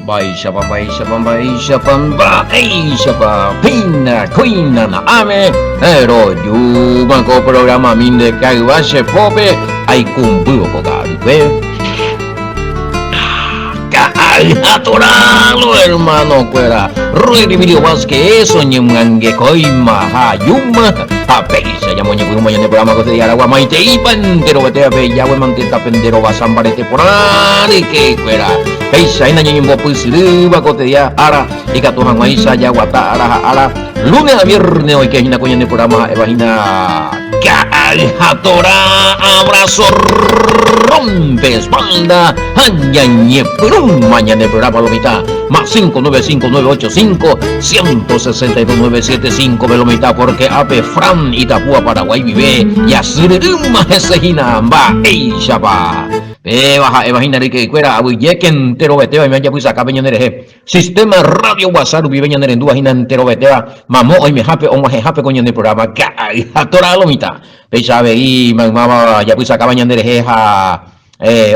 Mba'éichapa, mba'éichapa, mba'éichapa, mba'éichapa, péina kóina na'áme, rojúma ko programami nde kayva che pópe aikũmbývo ko ka'arúpe. Ka'ay ha toralo, hermano-kuéra, Roy Emilio Vázquez oñemyangekóima ha ajúma ha péicha ñamoñepyrũma ñane programa ko este día aragua maiteípa enterovetévape Yahweh-mante tapenderovasa mbarete porã ryke'ykuéra. Péicha hína ñañembopysyrýva ko este día ára ikatu hag̃uáicha jaguata ára ha ára lunes ha viernes oike hína ko ñane programa ha'éva hína Ka'ay ha Torá abrazo rompe espalda ha ñañepyrũma ñane programa lo mitad más 595 985 162 975 ve lo mitad porque ápe Fran Itapúa Paraguay guive jasyryrýma hese hína mba'éichapa Péva ha'éva hína ryke'ykuéra aguyjéke enterovetéva oime ajapysaka pe ñande rehe. Sistema Radio Guasa rupive ñane rendúva hína enterovetéva mamo oimehápe og̃uahẽhápe ko ñande programa Ka'ay ha Torá lo mitã. Péicha avei maymáva ajapysakáva ñande rehe ha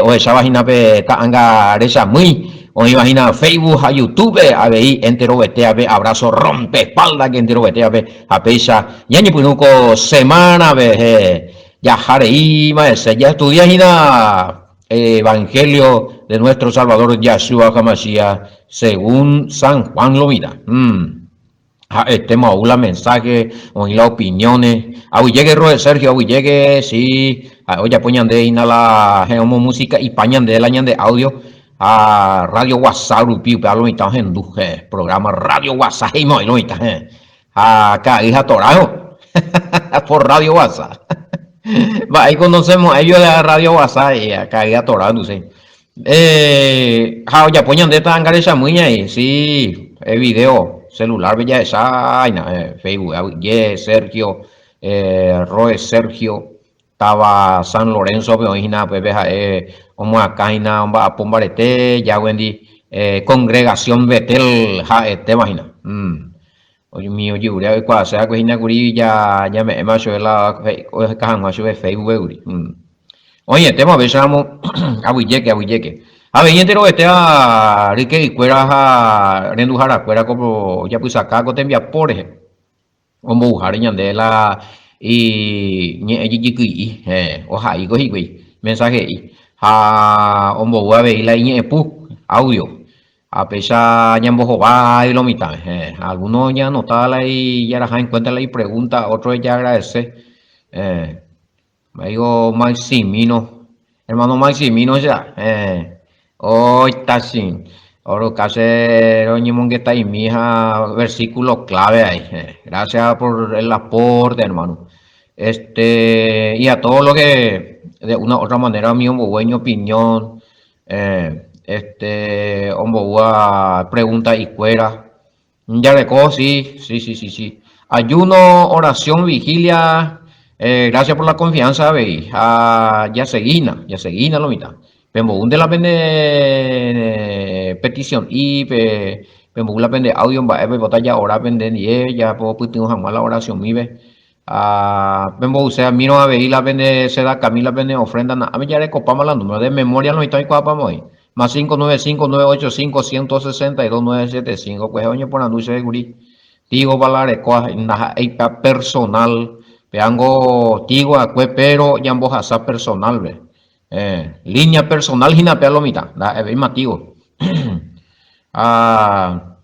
ohecháva hína pe ta'anga rechamýi oĩva hína Facebook ha YouTube-pe avei enterovetévape abrazo rompe espalda que enterovetévape ha péicha ñañepyrũ ko semana-pe Jaha reíma hese, jaestudia hína Evangelio de nuestro Salvador Yahshua HaMashiach según San Juan lo mitã. Ha'etéma ou la mensaje, oĩ la opiniones. Aguyjéke Roe Sergio, aguyjéke, sí, ha'e ojapo ñande hína la omomúsica ipa ñande la ñande audio ha Radio WhatsApp rupi upéva lo mitã ohendu, programa Radio WhatsApp he'íma oĩ lo mitã. Ha ka'ay ha torájo por radio WhatsApp. Mba'éiko nosẽmo'ãi yo la radio WhatsApp he'i ka'ay ha torá nduséi. Eh, ha ojapo ñande ta'anga rechamýi ñaĩ, sí, eh, video celular-pe jahecha aina, eh, Facebook, aguyje, Sergio, eh, Roe Sergio, táva San Lorenzo-pe oĩ hína upépe ha'e omoakã hína omba'apo mbarete Yahweh-ndi eh, congregación Betel ha'etéva hína. Mm. Umi oje'úre oikuaase va'ekue hína kuri ja ñame'ẽma chupe la oheka hag̃ua chupe Facebook-pe kuri. Mm. Oĩetéma upéicharamo aguyjéke, aguyjéke. Avei enterovetéva ryke'ykuéra ha renduharakuéra ko ojapysaka ko tembiapo rehe. Ombouháre ñande la iñe'ẽ jejykyi'i, héẽ, ohaíko hikuái mensaje'i ha ombou avei la iñe'ẽpu, audio, ha péicha ñambohovái lo mitãme, héẽ, alguno ñaanota la ijaraha en cuenta la ipregunta, otro jaagradece, héẽ, Amigo Maximino, hermano Maximino ya, eh, oita sí, oro casi roñemongeta'imi ha versículo clave ahí, eh, gracias por el aporte, hermano. Este, y a todo lo que de una u otra manera mi ombou mi opinión, eh, este, omboúva pregunta y cuera. Jareko, sí, sí, sí, sí, sí. Ayuno, oración, vigilia, eh, gracias por la confianza avei. Ha jaseguína, jaseguína lo mitã. Pemboúnte la pende petición'i, pe pemboú la pende audio mba'e peipota jaora pende ndie, japopytyvõ hag̃ua la oraciónmípe. Ha pembouse amírõ avei la pende sedakami la pene ofrenda na'áme jarekopáma la número de memoria lo mitã oikuaápama oĩ. Más 595 985 162 975 kuehe oñeporandu chéve kuri Tigo pa la rekóa ndaha'éipa personal péango Tigo akue pero ñambohasa personal-pe eh, línea personal hína péa lo mitã ndaha'evéima Tigo ha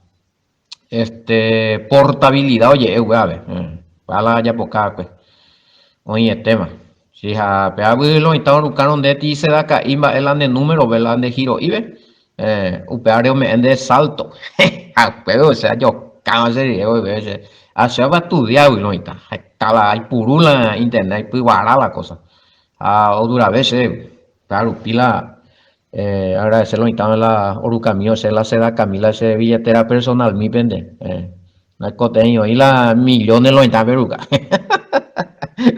este portabilidad oje'e upévape eh, la ajapoka akue oĩetéma si ha péagui lo mitã orukárõ nde ti sedaka'i mba'e la nde número-pe la nde giro'ípe eh, upévare ome'ẽ nde salto ha upépe osea jokáva che rire upépe che achéva estudiágui lo mitã heta la aipuru la internet aipyguara la cosa ha odurave chéve upéva rupi la Eh, agradecer lo mitãme la orukami osẽ la sedakami la che billetera personalmi pende. Eh, naikotevẽi oĩ la millones lo mitãme oruka.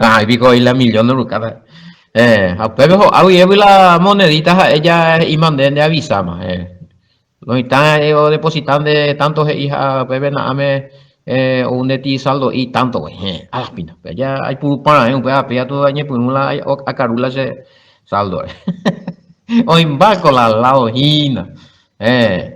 Ahai piko oĩ la millones orukáta. Eh, ha upépe ho'a guive la monedita ha'e ja he'íma nde nde avisáma. Eh, lo mitã odeposita nde tanto he'i ha upépe na'áme eh, ou nde ti saldo'i tanto guei. Eh, a la pina. Ja aipuru porãve upéva péa tu añepyrũ la akaru la che saldo-re. Oĩmba ko la lado hína. Eh.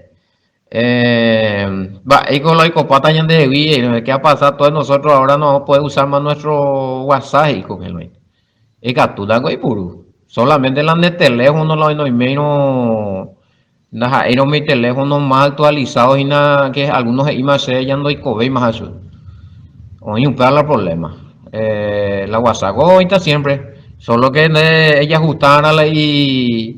Mba'éiko la oikopáta ñandehegui, qué ha pasado todos nosotros ahora no puede usar más nuestro WhatsApp he'i ko Kelvin. Ikatúta ko eipuru. Solamente la nde teléfono la noiméirõ ndaha'éirõ umi teléfono más actualizado hína que algunos he'íma chéve ja ndoikovéimaha chupe. Oĩ upéva la problema. Eh, la WhatsApp ko oĩta siempre. Solo que nde ejajustárõ la i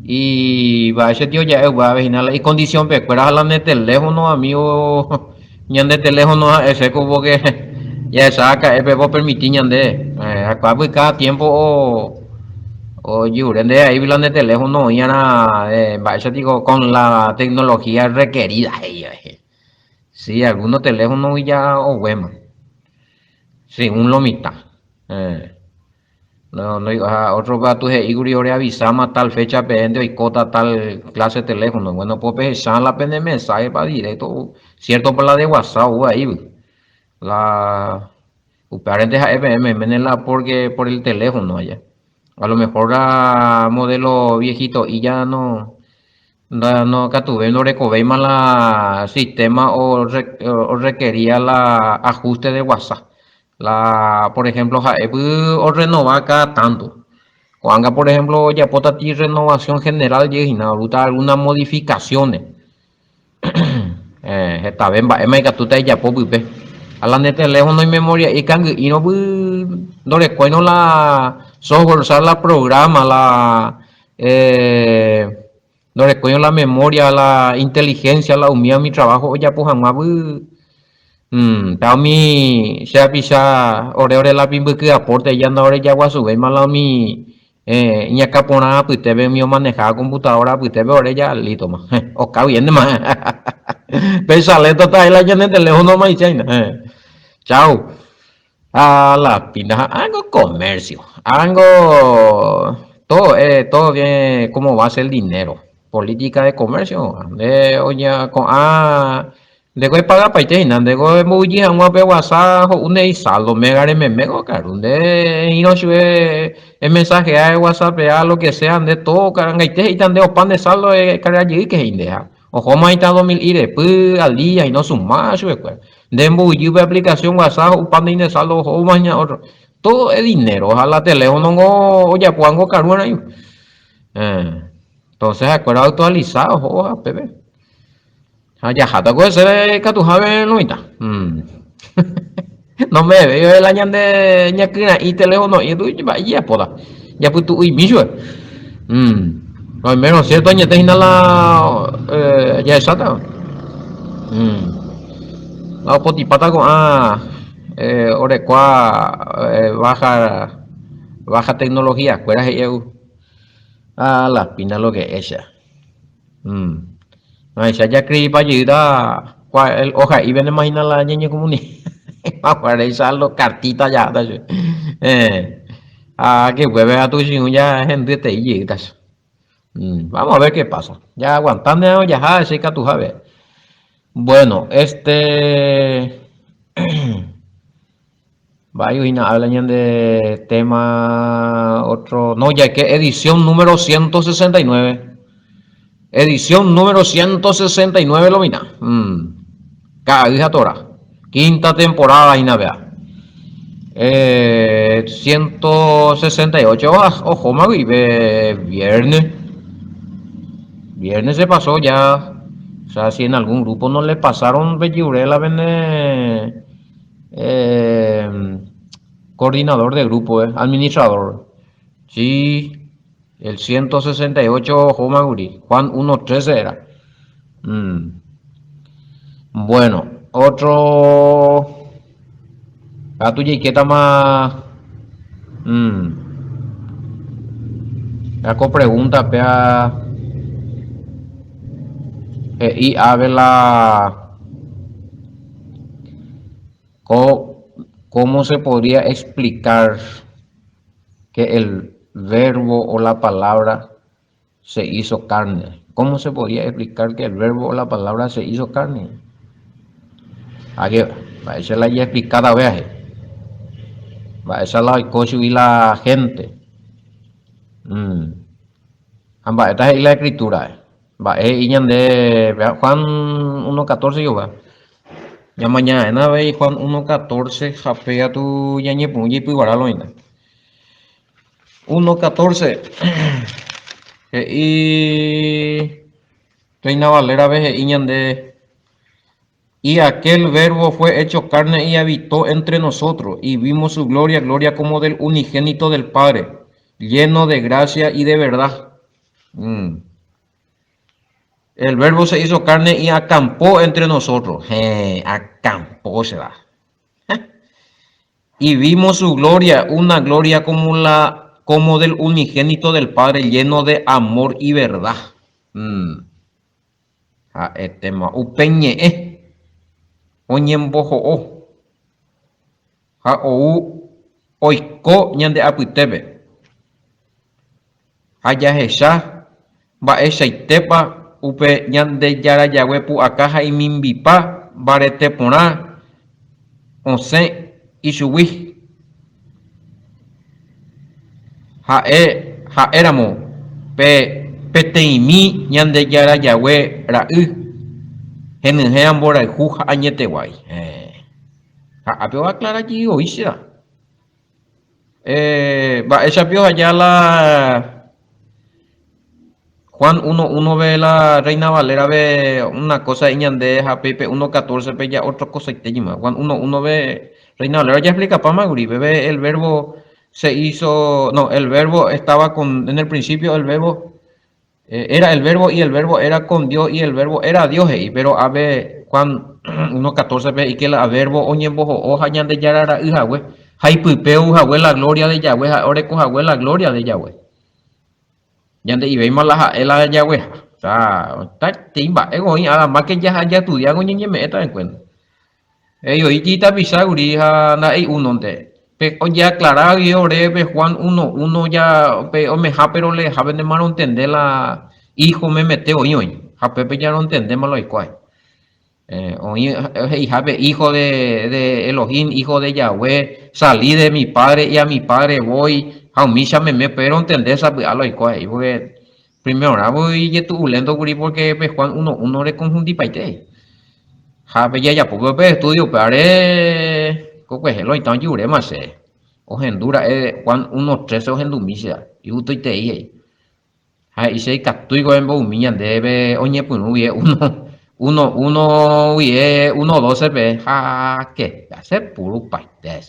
i mba'éicha tio ja'e upéva hína la icondición-pe kuéra ha la nde teléfono amigo Ñande teléfono ha'e seco porque jahecha aka'épe opermiti ñande akuápy cada tiempo ojure nde ahí la nde teléfono oĩarã mba'éicha tiko con la tecnología requerida he'i avei. Si alguno teléfono ja oguéma según lo mitã. No, no, ha otro katu he'i kuri ore avisáma tal fecha peẽnte oikóta tal clase teléfono. Bueno, po pehecha la pene mensaje pa directo, cierto pa la de WhatsApp ou aígui. La upévarente ha'e peẽme oiméne la porque por el teléfono aja. A lo mejor la modelo viejito'i ya no no katuvéi ndorekovéima la sistema o requería la ajuste de WhatsApp. La, por ejemplo, ha'épy orrenova cada tanto. Ko'ág̃a, por ejemplo, ojapóta ti renovación general jey hína, orúta algunas modificaciones. Eh, hetave mba'éma ikatúta ejapo pype. Ha la nde teléfono imemoria'i kangy'írõ py ndorekóirõ la software, osea la programa, la eh, ndorekóirõ la memoria, la inteligencia, la umíva umi trabajo ojapo hag̃ua py Péva umi che rapicha ore ore lápi mbyky aporte ja ndaorejaguasuvéima la umi iñakã porã apytépe umi omaneháva computadora apytépe ore ja lítoma oka guiéntema péicha lénto ta la ñane teléfono omaichaina chau ha la pinta ha ángo comercio ángo todo todo bien como base el dinero política de comercio nde oña ko'ã Ndéko epagapaite hína, ndéko embovy'y hag̃ua pe guasa ho'u ne isaldo mega rememe ko karu, nde eĩrõ chupe emensahea ewasapea lo que sea nde todo karangaite he'íta nde opa nde saldo ekarga jeýke he'i nde ha ohóma ita dos mil irepy al día hína osuma chupekuéra, nde embovy'y pe aplicación guasa ho'upa nde inde saldo ohóma hína otro, todo es dinero ha la teléfono ngo ojapóva ngo karu arã entonces ha'ekuéra oactualiza ohóvo hapépe. Ha jaháta ko hese ikatuhápe lo mitã. Nome'ẽvéi la ñande ñakyrã'i teléfono'i mba'e jajapóta. Japytu'uimi chupe. Oimérõ cierto añete hína la jahecháta. La opotipáta ko'ã orekua baja baja tecnología kuéra he'i A la pina lo que echa. Ahecha jacripa jeýta kua el hoja'i pene imagina la ñañecomunica haguaréicha lo cartita jaháta che. Eh, ha que upépe katu chi'ũ ja hendyetei jeýta che. Vamos a ver qué pasa. Ja aguantánte jaha che ikatuhápe. Bueno, este Mba'éiko hína habla ñande tema otro. No, jaike edición número 169. Edición número 169 lo mina. Mm. Ka'ay ha Torá. Quinta temporada hína péa. Eh, 168 ah, ohóma guive viernes. Viernes se pasó ya. O sea, si en algún grupo no le pasaron pejurela pene Eh, coordinador de grupo, eh, administrador. Sí, el 168 Jomaguri, Juan 1.13 era. Mm. Bueno, otro... Katu jaikétama... Mm. Ko pregunta péa he'i ave la ¿Cómo se podría explicar que el verbo o la palabra se hizo carne? ¿Cómo se podría explicar que el verbo o la palabra se hizo carne? Mba'éicha la ijexplicada véaje. Mba'éicha la oiko chugui la gente. Mm. Ha mba'éta he'i la escritura. Mba'e he'i ñande Juan 1.14 Jehová. Ñamaña'ẽna avei Juan 1.14 ha pe katu ñañepyrũ jaipyguara lo oĩta. 1.14 he'i Reina Valera-pe he'i ñande Y aquel verbo fue hecho carne y habitó entre nosotros, y vimos su gloria, gloria como del unigénito del Padre, lleno de gracia y de verdad. Mm. El verbo se hizo carne y acampó entre nosotros. Eh, acampó se va. Y vimos su gloria, una gloria como la como del unigénito del Padre, lleno de amor y verdad. Mm. Ha'etéma upe ñe'ẽ oñemboho'o ha ou oiko ñande apytépe, ha jahecha mba'eichaitépa upe Ñandejára Yahweh pu'aka ha imimbipa mbarete porã osẽ ichugui. Ha'e ha'éramo pe peteĩmi Ñandejára Yahweh ra'y, henyhẽva mborayhu ha añeteguái. Héẽ. Ha ápe oaclara jey voi che ra'y. Eh, mba'éicha pio aja la Juan 1.1-pe la Reina Valera-pe una cosa iñande ha pe 1.14-pe ya otra cosaite jima. Juan 1.1-pe Reina Valera ya explicapáma kuri, peve el verbo se hizo, no, el verbo estaba con, en el principio el verbo eh, era el verbo y el verbo era con Dios y el verbo era Dios he'i, pero ápe Juan 1.14-pe he'i que la verbo oñemboho'o ha Ñandejára ra'y hague, ha ipype ou hague la gloria de Yahweh, ha'e oreko hague la gloria de Yahweh. Ñande'ivéima la ha'e la Yahwehha. O sea, taitei mba'e oĩ además que jaha jaestudiávo ñañeme'ẽta en cuenta. He'i oĩti tapicha kuri ha nda'éi únonte. Pe ojeaclara guive oréve pe Juan 1, 1 ja pe omehápe roleehápe ndéma rontende la hijo memete oĩ oĩ. Ha pépe ja rontendéma la oikuaái. Oĩ he'ihápe hijo de, de Elohim, hijo de Yahweh, salí de mi padre y a mi padre voy, ha umícha meme pe rontende sapy'a la oikuaa he'i, porque primerorã voi ijetu'ulénto kuri porque pe Juan 1, 1 rekonfundipaite he'i. Ha pe jajapópe pe estudio upévare ko kuehe lo oĩta ojeruréma che. Ohendu ra'e Juan 1, 13 ohendumi che, igustoitei he'i. Ha he'i che ikatúiko embovymi ñandéve oñepyrũ guive uno, uno, uno guive uno doce pe, ha ke, che purupaite.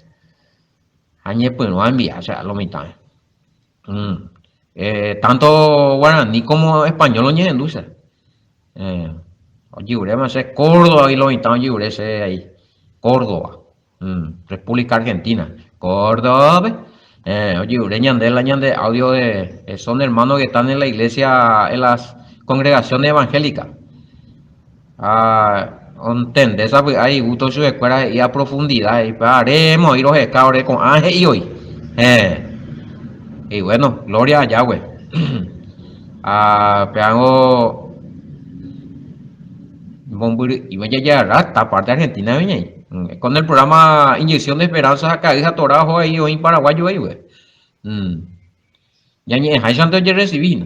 Ha ñepyrũ aenvia che lo mitãme. Mm. Eh, tanto guaraní como español oñehendu che. Eh, ojeruréma che Córdoba-gui lo mitã ojerure che ahí. Córdoba. República Argentina. Córdoba. Eh, ojerure ñande la ñande audio de eh, son hermanos que están en la iglesia, en las congregaciones evangélicas. Ah, ontende sapy'a igusto chupekuéra he'i a profundidad he'i haremos oĩ roheka ore ko'ã he'i oĩ. Eh. Y bueno, gloria a Yahweh. Ah, peango Mombyry'íva jajagarra parte Argentina ñai. Con el programa Inyección de Esperanza ha ka'y ha Torá oho ahí oĩ paraguayo ahí guy. Mm. Ñañe'ẽháichante ojerrecibi hína.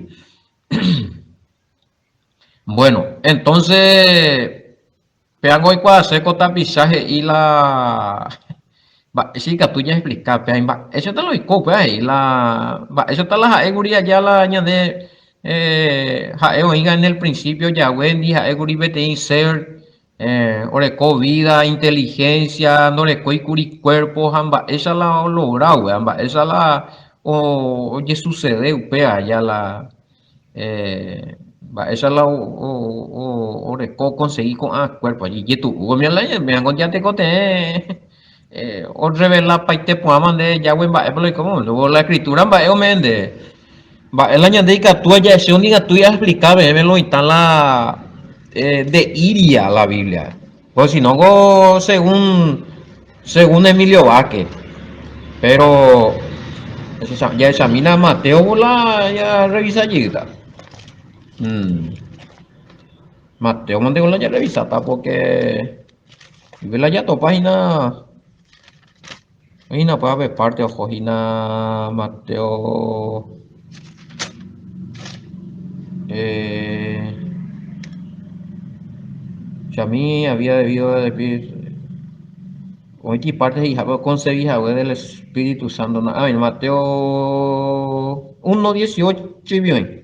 Bueno, entonces péango oikuaase ko tapicha he'i la mba'éicha ikatu jaexplica péa mba'éichata la oiko upéva he'i la mba'éichata la ha'e kuri aja la ñande ha'e oĩga en el principio Yahweh-ndi ha'e kuri peteĩ ser oreko vida, inteligencia, ndorekói kuri cuerpo ha mba'éicha la ologra upéva, mba'éicha la ojesucede upéva aja la mba'éicha la oreko okonsegi ko'ã cuerpo, ijetu'u ñandéve ñatekotevẽ orrevelapaite porãma nde Yahweh mba'épa la oikóva, luego la escritura mba'e ome'ẽ ndéve. Mba'e la ñande ikatúva ja'eche onikatúi aexplika peẽme lo oĩta la nde'íria la Biblia. Pues si no ko según según Emilio Vázquez. Pero jahechamína Mateo la jarrevisa jeýta. Mm. Mateo mante la jarrevisáta porque la jatopa hína Oĩna upéva pe párte oho hína Mateo eh... Chami había debido de Oĩti parte he'ihápe okonsevi hague del Espíritu Santo. Na'áme, Mateo 1:18 ivi oĩ.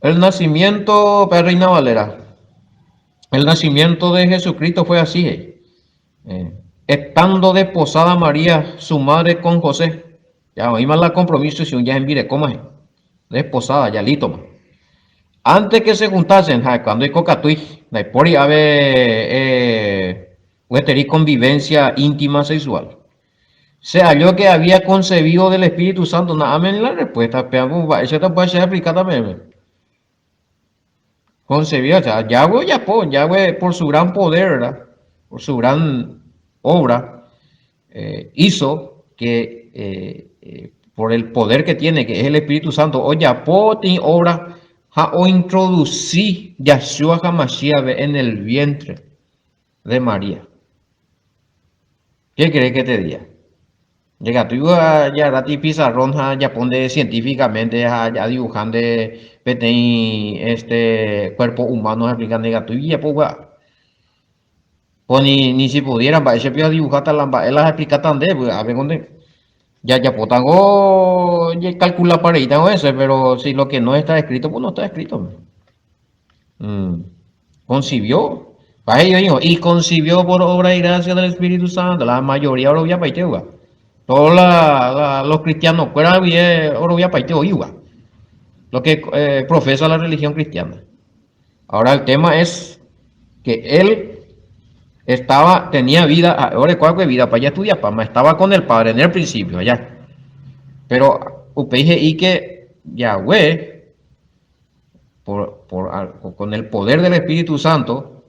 El nacimiento, pe Reina Valera. El nacimiento de Jesucristo fue así, he'i. Eh, estando desposada María, su madre, con José. Ya oĩma la compromiso si ya hembirekóma he'i. Desposada, ya lítoma. Antes que se juntasen, ha cuando ikokatúi, ndaipóri ave eh, gueteri convivencia íntima sexual. Se halló que había concebido del Espíritu Santo. Na'áme la respuesta, péa mba'éichata upéva che aexplikáta peẽme. Concebido, o sea, Yahweh ojapo, Yahweh por su gran poder, ¿verdad? Por su gran obra, eh, hizo que eh, eh, por el poder que tiene, que es el Espíritu Santo, ojapo peteĩ obra ha ointroduci Yahshua HaMashiach en el vientre de María. Qué querés que te diga? Ndekatúivo jarráti pizarrón ha japónte científicamente ha jadibujánte peteĩ este cuerpo humano ha explica ndekatúi ijapo upéva. Po ni, ni si pudiera mba'éicha adibujáta la mba'e la aexplikáta ndéve ápe nde jajapótango jecalculapa reítango hese pero si lo que no está escrito pues no está escrito. Mm. Concibió. Pa he'i oĩvo, y concibió por obra y gracia del Espíritu Santo. La mayoría oroviapaite upéva. Todos la, la, los cristianos kuéra guive oroviapaite oĩ upéva. Lo que eh, profesa la religión cristiana. Ahora el tema es que él estaba, tenía vida, ahora cuál fue vida, para allá estudiar, pa, estaba con el Padre en el principio, allá. Pero upéi he'i que Yahweh por, por, con el poder del Espíritu Santo,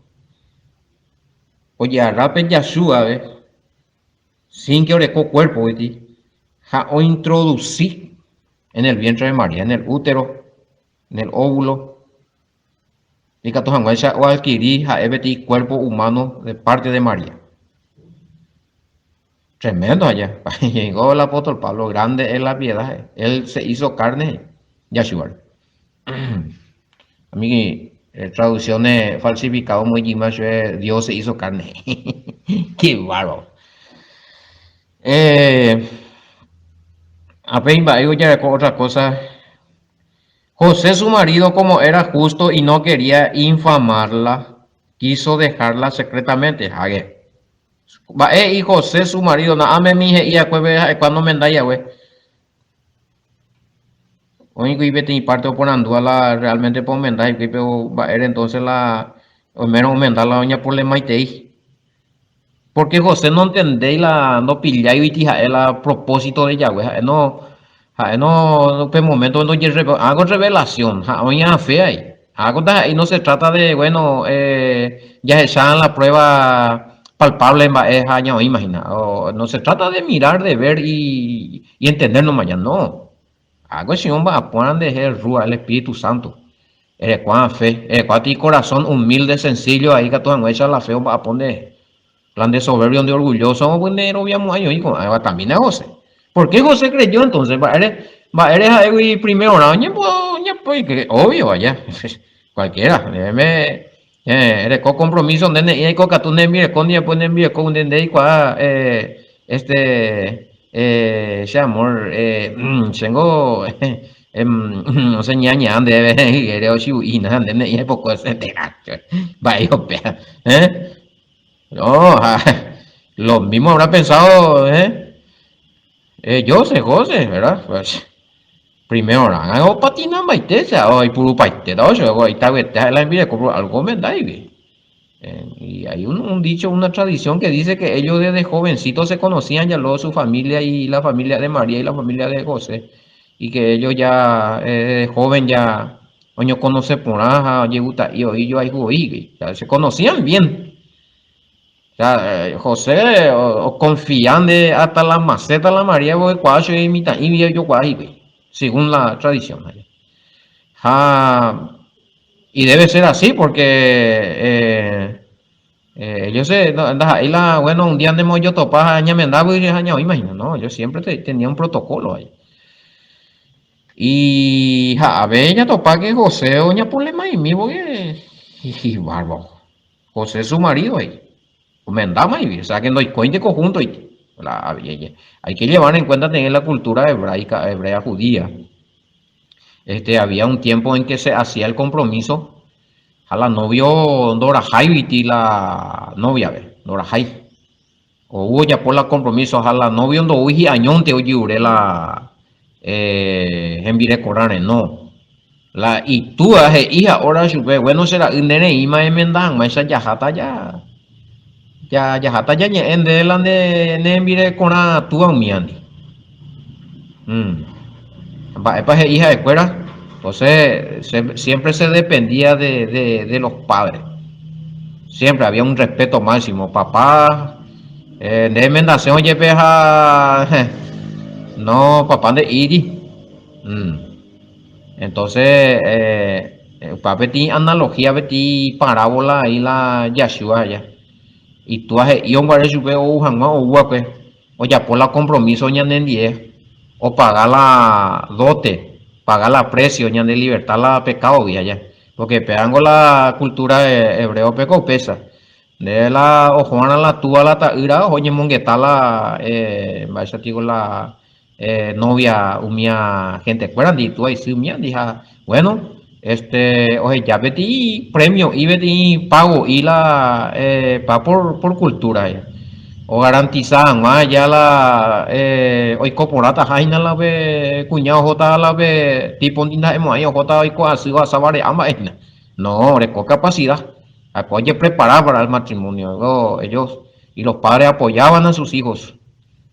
ojearra pe Yahshua-pe, sin que oreko cuerpo gueteri, ha ointroduci en el vientre de María, en el útero, en el óvulo, ikatu hag̃uáicha oadquiri ha'e peteĩ cuerpo humano de parte de María. Tremendo allá. Llegó el apóstol Pablo, grande es la piedad. Él se hizo carne, Yahshua. A mí, eh, traducciones falsificadas muy Dios se hizo carne. Qué bárbaro. Eh, otra cosa. José, su marido, como era justo y no quería infamarla, quiso dejarla secretamente. Hague. Mba'e he'i José su marido, na'ámemi he'i va'ekuépe ha'ekuaa nomendái hague. Oĩkuri peteĩ parte oporandúva la realmente pe omenda hikuái pe mba'ére entonces la oimérõ omenda la oñaproblemaitei. Porque José nontendéi la ndopilláiguiti ha'e la propósito de Yahweh, ha'e no ha'e no upe momento ndojerreve hago revelación ha oĩ'ã fe ahí. Hago ndaha'éi no se trata de bueno eh, jahecha la prueba palpable mba'e ha ñaoĩma hína. No se trata de mirar, de ver y, y entender nomás ya, no. Hago si omba'apóra ndeje rúa el Espíritu Santo. Erekuaa fe, erekuaa corazón humilde, sencillo, ahí katu hag̃uáicha la fe omba'apo nderehe. La nde soberbio, nde orgulloso, pues nderoviamo'ãi oĩ ko'ãva también a José. ¿Por qué José creyó entonces? Mba'ére, mba'ére ha'égui primerorã oñembo, oñembo, obvio, vaya, cualquiera, déjeme, eh, ereko compromiso nde ne'ĩra ikokatu ne rembireko ndive, pues ne rembireko nde ndeikuaa, eh, este, eh, che amor, eh, chéngo, osẽ ñaña ndéve ere ochivu'ína nde ne'ĩra ipoko etcétera. Mba'e upéva, eh? No, ja, lo mismo habrá pensado, eh? Eh, José, José, ¿verdad? Pues, primero rã opatina mbaite, o oipurupaitéta ocho, itavyete ha'e la hembireko, pero algo omendáigui. Eh, y hay un, un dicho, una tradición que dice que ellos desde jovencitos se conocían ya luego su familia y la familia de María y la familia de José, y que ellos ya eh, desde joven ya oñoconoce porã ha ojeguta'i oĩ joayhu o sea, se conocían bien. O sea, eh, José o, o confían de hasta la maceta la María porque kuaa chugui mitã'i ojokuaa hikuái, según la tradición. Ha y debe ser así porque eh, eh, ellos se, ndaha'éi la, bueno, un día ndemo ojotopa ha ñamendágui ha ñaoĩma hína, no, ellos siempre te, tenía un protocolo ahí. Y ha ave jatopa que José oñapolema'imi porque bárbaro. José su marido he'i. Omendáma ivi, o sea que ndoikóinte ko juntoite. La, hay que llevar en cuenta también la cultura hebraica, hebrea judía. Este, había un tiempo en que se hacía el compromiso ha la novio ndoraháiviti la novia ve, ndorahái. Ou ojapo la compromiso ha la novio ndoúi hi'añónte ojyure la eh, hembirekorãre, no. La itúa he'i ha'óra chupe, bueno che ra'y nde reĩma emenda hag̃uáicha jaháta ja ja jaháta jañe'ẽ nde la nde ne rembirekorã túa umíandi. Mm. Mba'épa he'i ha'ekuéra? Entonces, se, siempre se dependía de, de, de los padres. Siempre había un respeto máximo. Papá, eh, nde emendase ojepe ha no, papá nde'íri. Mm. Entonces, eh, upéva peteĩ analogía, peteĩ parábola ahí la Yahshua aja. Itúa he'i oguare chupe ou hag̃ua ou va'ekue ojapo la compromiso ñanendie, opaga la dote, paga la precio ñande libertad la pecado-gui aja. Porque pévango la cultura hebreo-pe ko upéicha. Nde la oho'arã la túva la ta'ýra oho oñemongeta la eh, mba'éicha tiko la eh, novia umía gente-kuérandi, itúva isy umíandi ha bueno, este oheja peteĩ premio'i, peteĩ pago'i la eh, pa por, por cultura he'i. Ogarantisa hag̃ua ja la eh, oiko porãtaha hína la pe kuña ohóta la pe tipo-ndi ndaha'emo'ãi ohóta oiko asy ohasa vare'a mba'e hína. No, oreko capacidad. Ha'ekuéra ojeprepara para el matrimonio, ellos y los padres apoyaban a sus hijos,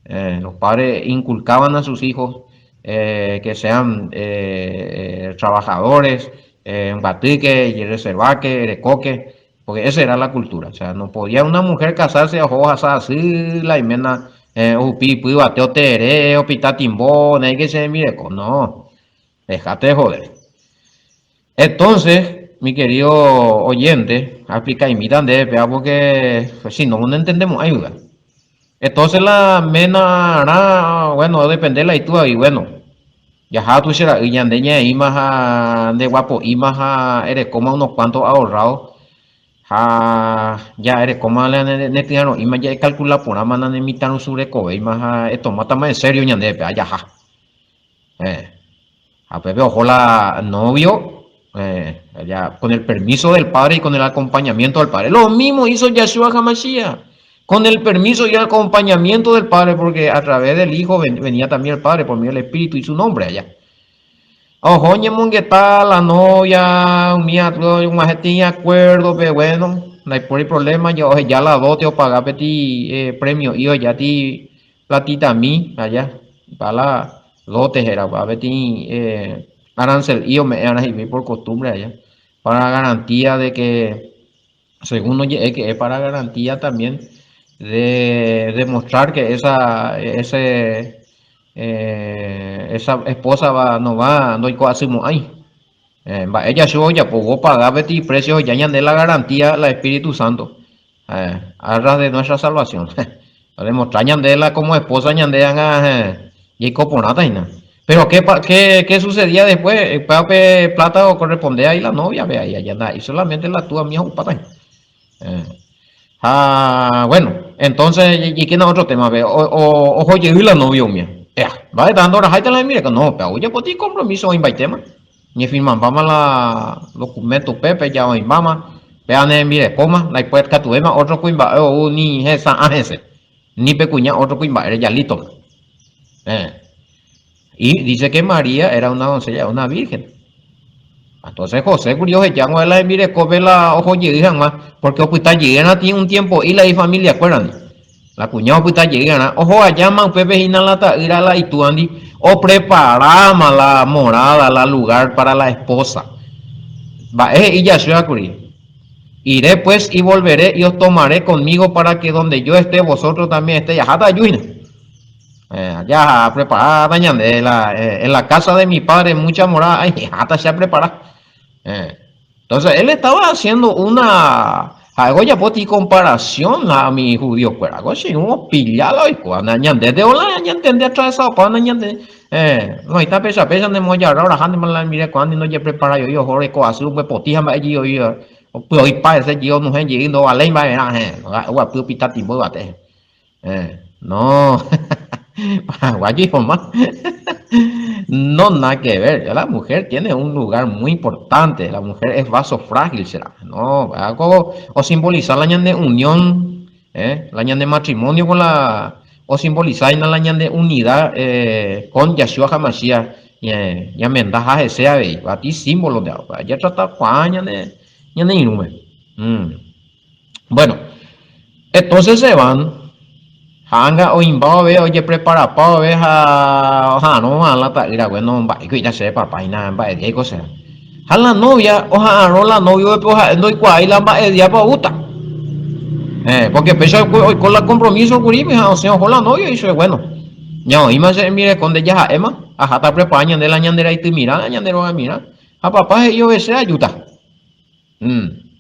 eh, los padres inculcaban a sus hijos eh, que sean eh, trabajadores, mbatýke, reserváke, rekóke, porque esa era la cultura. O sea, no podía una mujer casarse oho ohasa asy la iména ohupi ipy yvate oterere, opita timbo, néike che rembireko. No, dejate de joder. Entonces, mi querido oyente, aexplicaimíta ndéve péva porque si no nentendemo'ãi vy'a. Entonces la ménarã, bueno, odepende la itúvagui, bueno, jaha tu che ra'y ñande ñaĩma ha nde guapo'íma ha erekóma unos cuantos ahorrado ha ja erekóma la ne tyarõ'íma ja ekalkula porãma na ne mitãrusu rekovéima ha etomátama en serio ñandéve péva jaha. Eh. Ha upépe oho la novio, eh, ya, con el permiso del padre y con el acompañamiento del padre. Lo mismo hizo Yahshua HaMashiach, con el permiso y el acompañamiento del padre, porque a través del hijo venía también el padre por medio del espíritu y su nombre allá. Oho oñemongeta la novia, umi og̃uahẽtei acuerdo-pe, bueno, ndaipóri problema, oheja la dote opaga peteĩ eh, premio'i ohejáti platitami allá, pa la dote héra upéva peteĩ eh, arancel'i ome'ẽ'arã hikuái por costumbre allá, para garantía de que, según oje'e que es para garantía también de demostrar que esa, ese, eh, esa esposa va, no va, ndoiko'asymo'ãi. Eh, mba'e jachu ojapo, opaga peteĩ precio oheja ñande la garantía la Espíritu Santo. Eh, arras de nuestra salvación. Demostrar ñande la como esposa ñande anga eh, jaiko porãta hína. Pero ¿qué, qué, qué sucedía después? Upéva pe plata ocorresponde ahí la novia, ve ahí, allá ndaha'éi solamente la túa mía ho'upáta hína. Eh, ha bueno, entonces jaikéna otro tema pe, oho jey la novia umía. Ea, mba'éta ndoraháita la hembireko? No, pe ojapóta compromiso oĩmbaitéma. Ñefirmambáma la documento upépe, ja oĩmbáma, péva ne rembirekóma, ndaipuetkatuvéima ótro kuimba'e ou ni hesa'ã hese, ni pe kuña ótro kuimba'ére ja lítoma. Eh. Y dice que María era una doncella, una virgen. Entonces José kuri oheja g̃uahẽ la hembirekópe la oho jey hag̃ua, porque opyta jeýrã tĩ un tiempo'i la ifamiliakuérandi. La kuña opyta jeýrã, oho ajáma upépe hína la ta'ýra la itúandi, opreparáma la morada, la lugar para la esposa. Mba'e he'i Yahshua kuri? Iré pues y volveré y os tomaré conmigo para que donde yo esté vosotros también estéis. Aháta aju hína. Eh, ya preparada ñande la, eh, en la casa de mi padre mucha morada hay, aháta che aprepara. Eh, entonces él estaba haciendo una ha'e ojapóti comparación la mi judío kuéra ko che irũ opilla la oikóva na ñandéte ola ñantende atravesadopa na ñande eh noĩta péicha péicha ne mojarra oraha ne la rembireko'ãndi ndojepreparái oĩ oho reko asy upe potĩ ha mba'e jey oĩ. Opy'oipa hese jey onohẽ jey ndovaléi mba'erã hẽ, oguapy opita timbo yvate hẽ. No, paraguayo ihoma. No, nada que ver. La mujer tiene un lugar muy importante. La mujer es vaso frágil, será. No, algo o simbolizar la ñande unión, eh, la ñande matrimonio con la o simbolizar la ñande unidad eh, con Yahshua HaMashiach. Ñamenda ha hese avei. Bati símbolo de algo. Ya trata kuaa ñande ñane irũme. Mm. Bueno, entonces se van, ha anga oĩmba vove, ojepreparapa vove ha oha'arõ la ta'ýra, bueno, mba'éiko ita chéve papá hína, mba'e diáiko che. Ha la novia oha'arõ la novio-pe ha'e ndoikuaái la mba'e diápa oúta. Eh, porque péicha oiko la compromiso kuri ha osẽ oho la novio he'i chupe, bueno, ñaoĩma che rembireko nde jaha'éma, aháta aprepara ñande la ñande raitymirã, ñande rogamirã. Ha papá he'i ove che ajúta.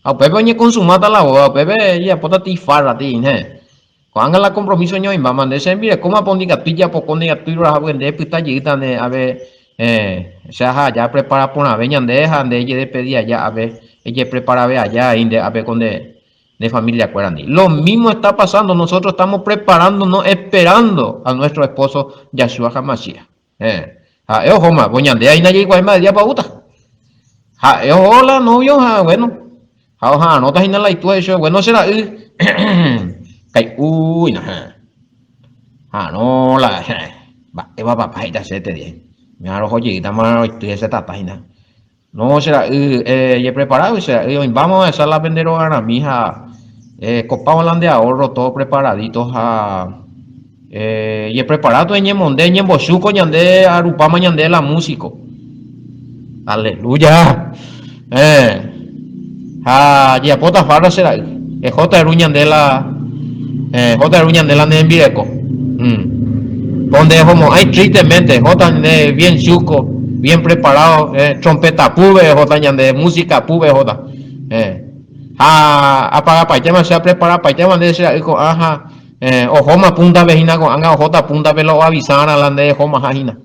Ha upépe oñekonsumáta la boda, upépe ejapóta ti farra ti, ne. Ko'ág̃a la kompromíso oñoĩmbáma, nde che rembirekóma po ndikatúi japoko, ndikatúi roraha pórke nde epyta jeýta nde ave, che aha aja aprepara porãve ñande ha nde ejedespedi aja ápe, ejepreparave aja aĩ nde ápe ko nde nde familiakuérandi. Lo mismo está pasando, nosotros estamos preparándonos esperando a nuestro esposo Yahshua HaMashiach. Héẽ, ha'e ohóma, ko ñande aína jaikuaa mba'e diápa oúta. Ha'e oho la novio ha bueno, ha oha'arõta hína la itúa he'i chupe, bueno che ra'y, kai'úina, héẽ, ha'arõ la, héẽ, mba'épa papá he'íta chéve te día, ña roho jeýtama roity hese tata hína. No, che ra'y, ejepreparágui che ra'y, oĩmbáma ohecha la pende rogarãmi ha kopáma la nde ahorro todo preparadito ha ejepreparáto eñemonde, eñembochúko ñande arupáma ñande la músico. Aleluya! Ha jejapóta farra che ra'y, ehóta eru ñande la, ehóta eru ñande la ne rembireko. Po ndehomo'ãi tristemente, ehóta nde bien chúko, bien preparado, trompeta púpe ehóta ñande, música púpe ehóta. Ha apagapaitéma che apreparapaitéma nde che ra'y ko'ã ha ohóma púntape hína ko'ág̃a ohóta púntape la oavisárã la nde ehomaha hína.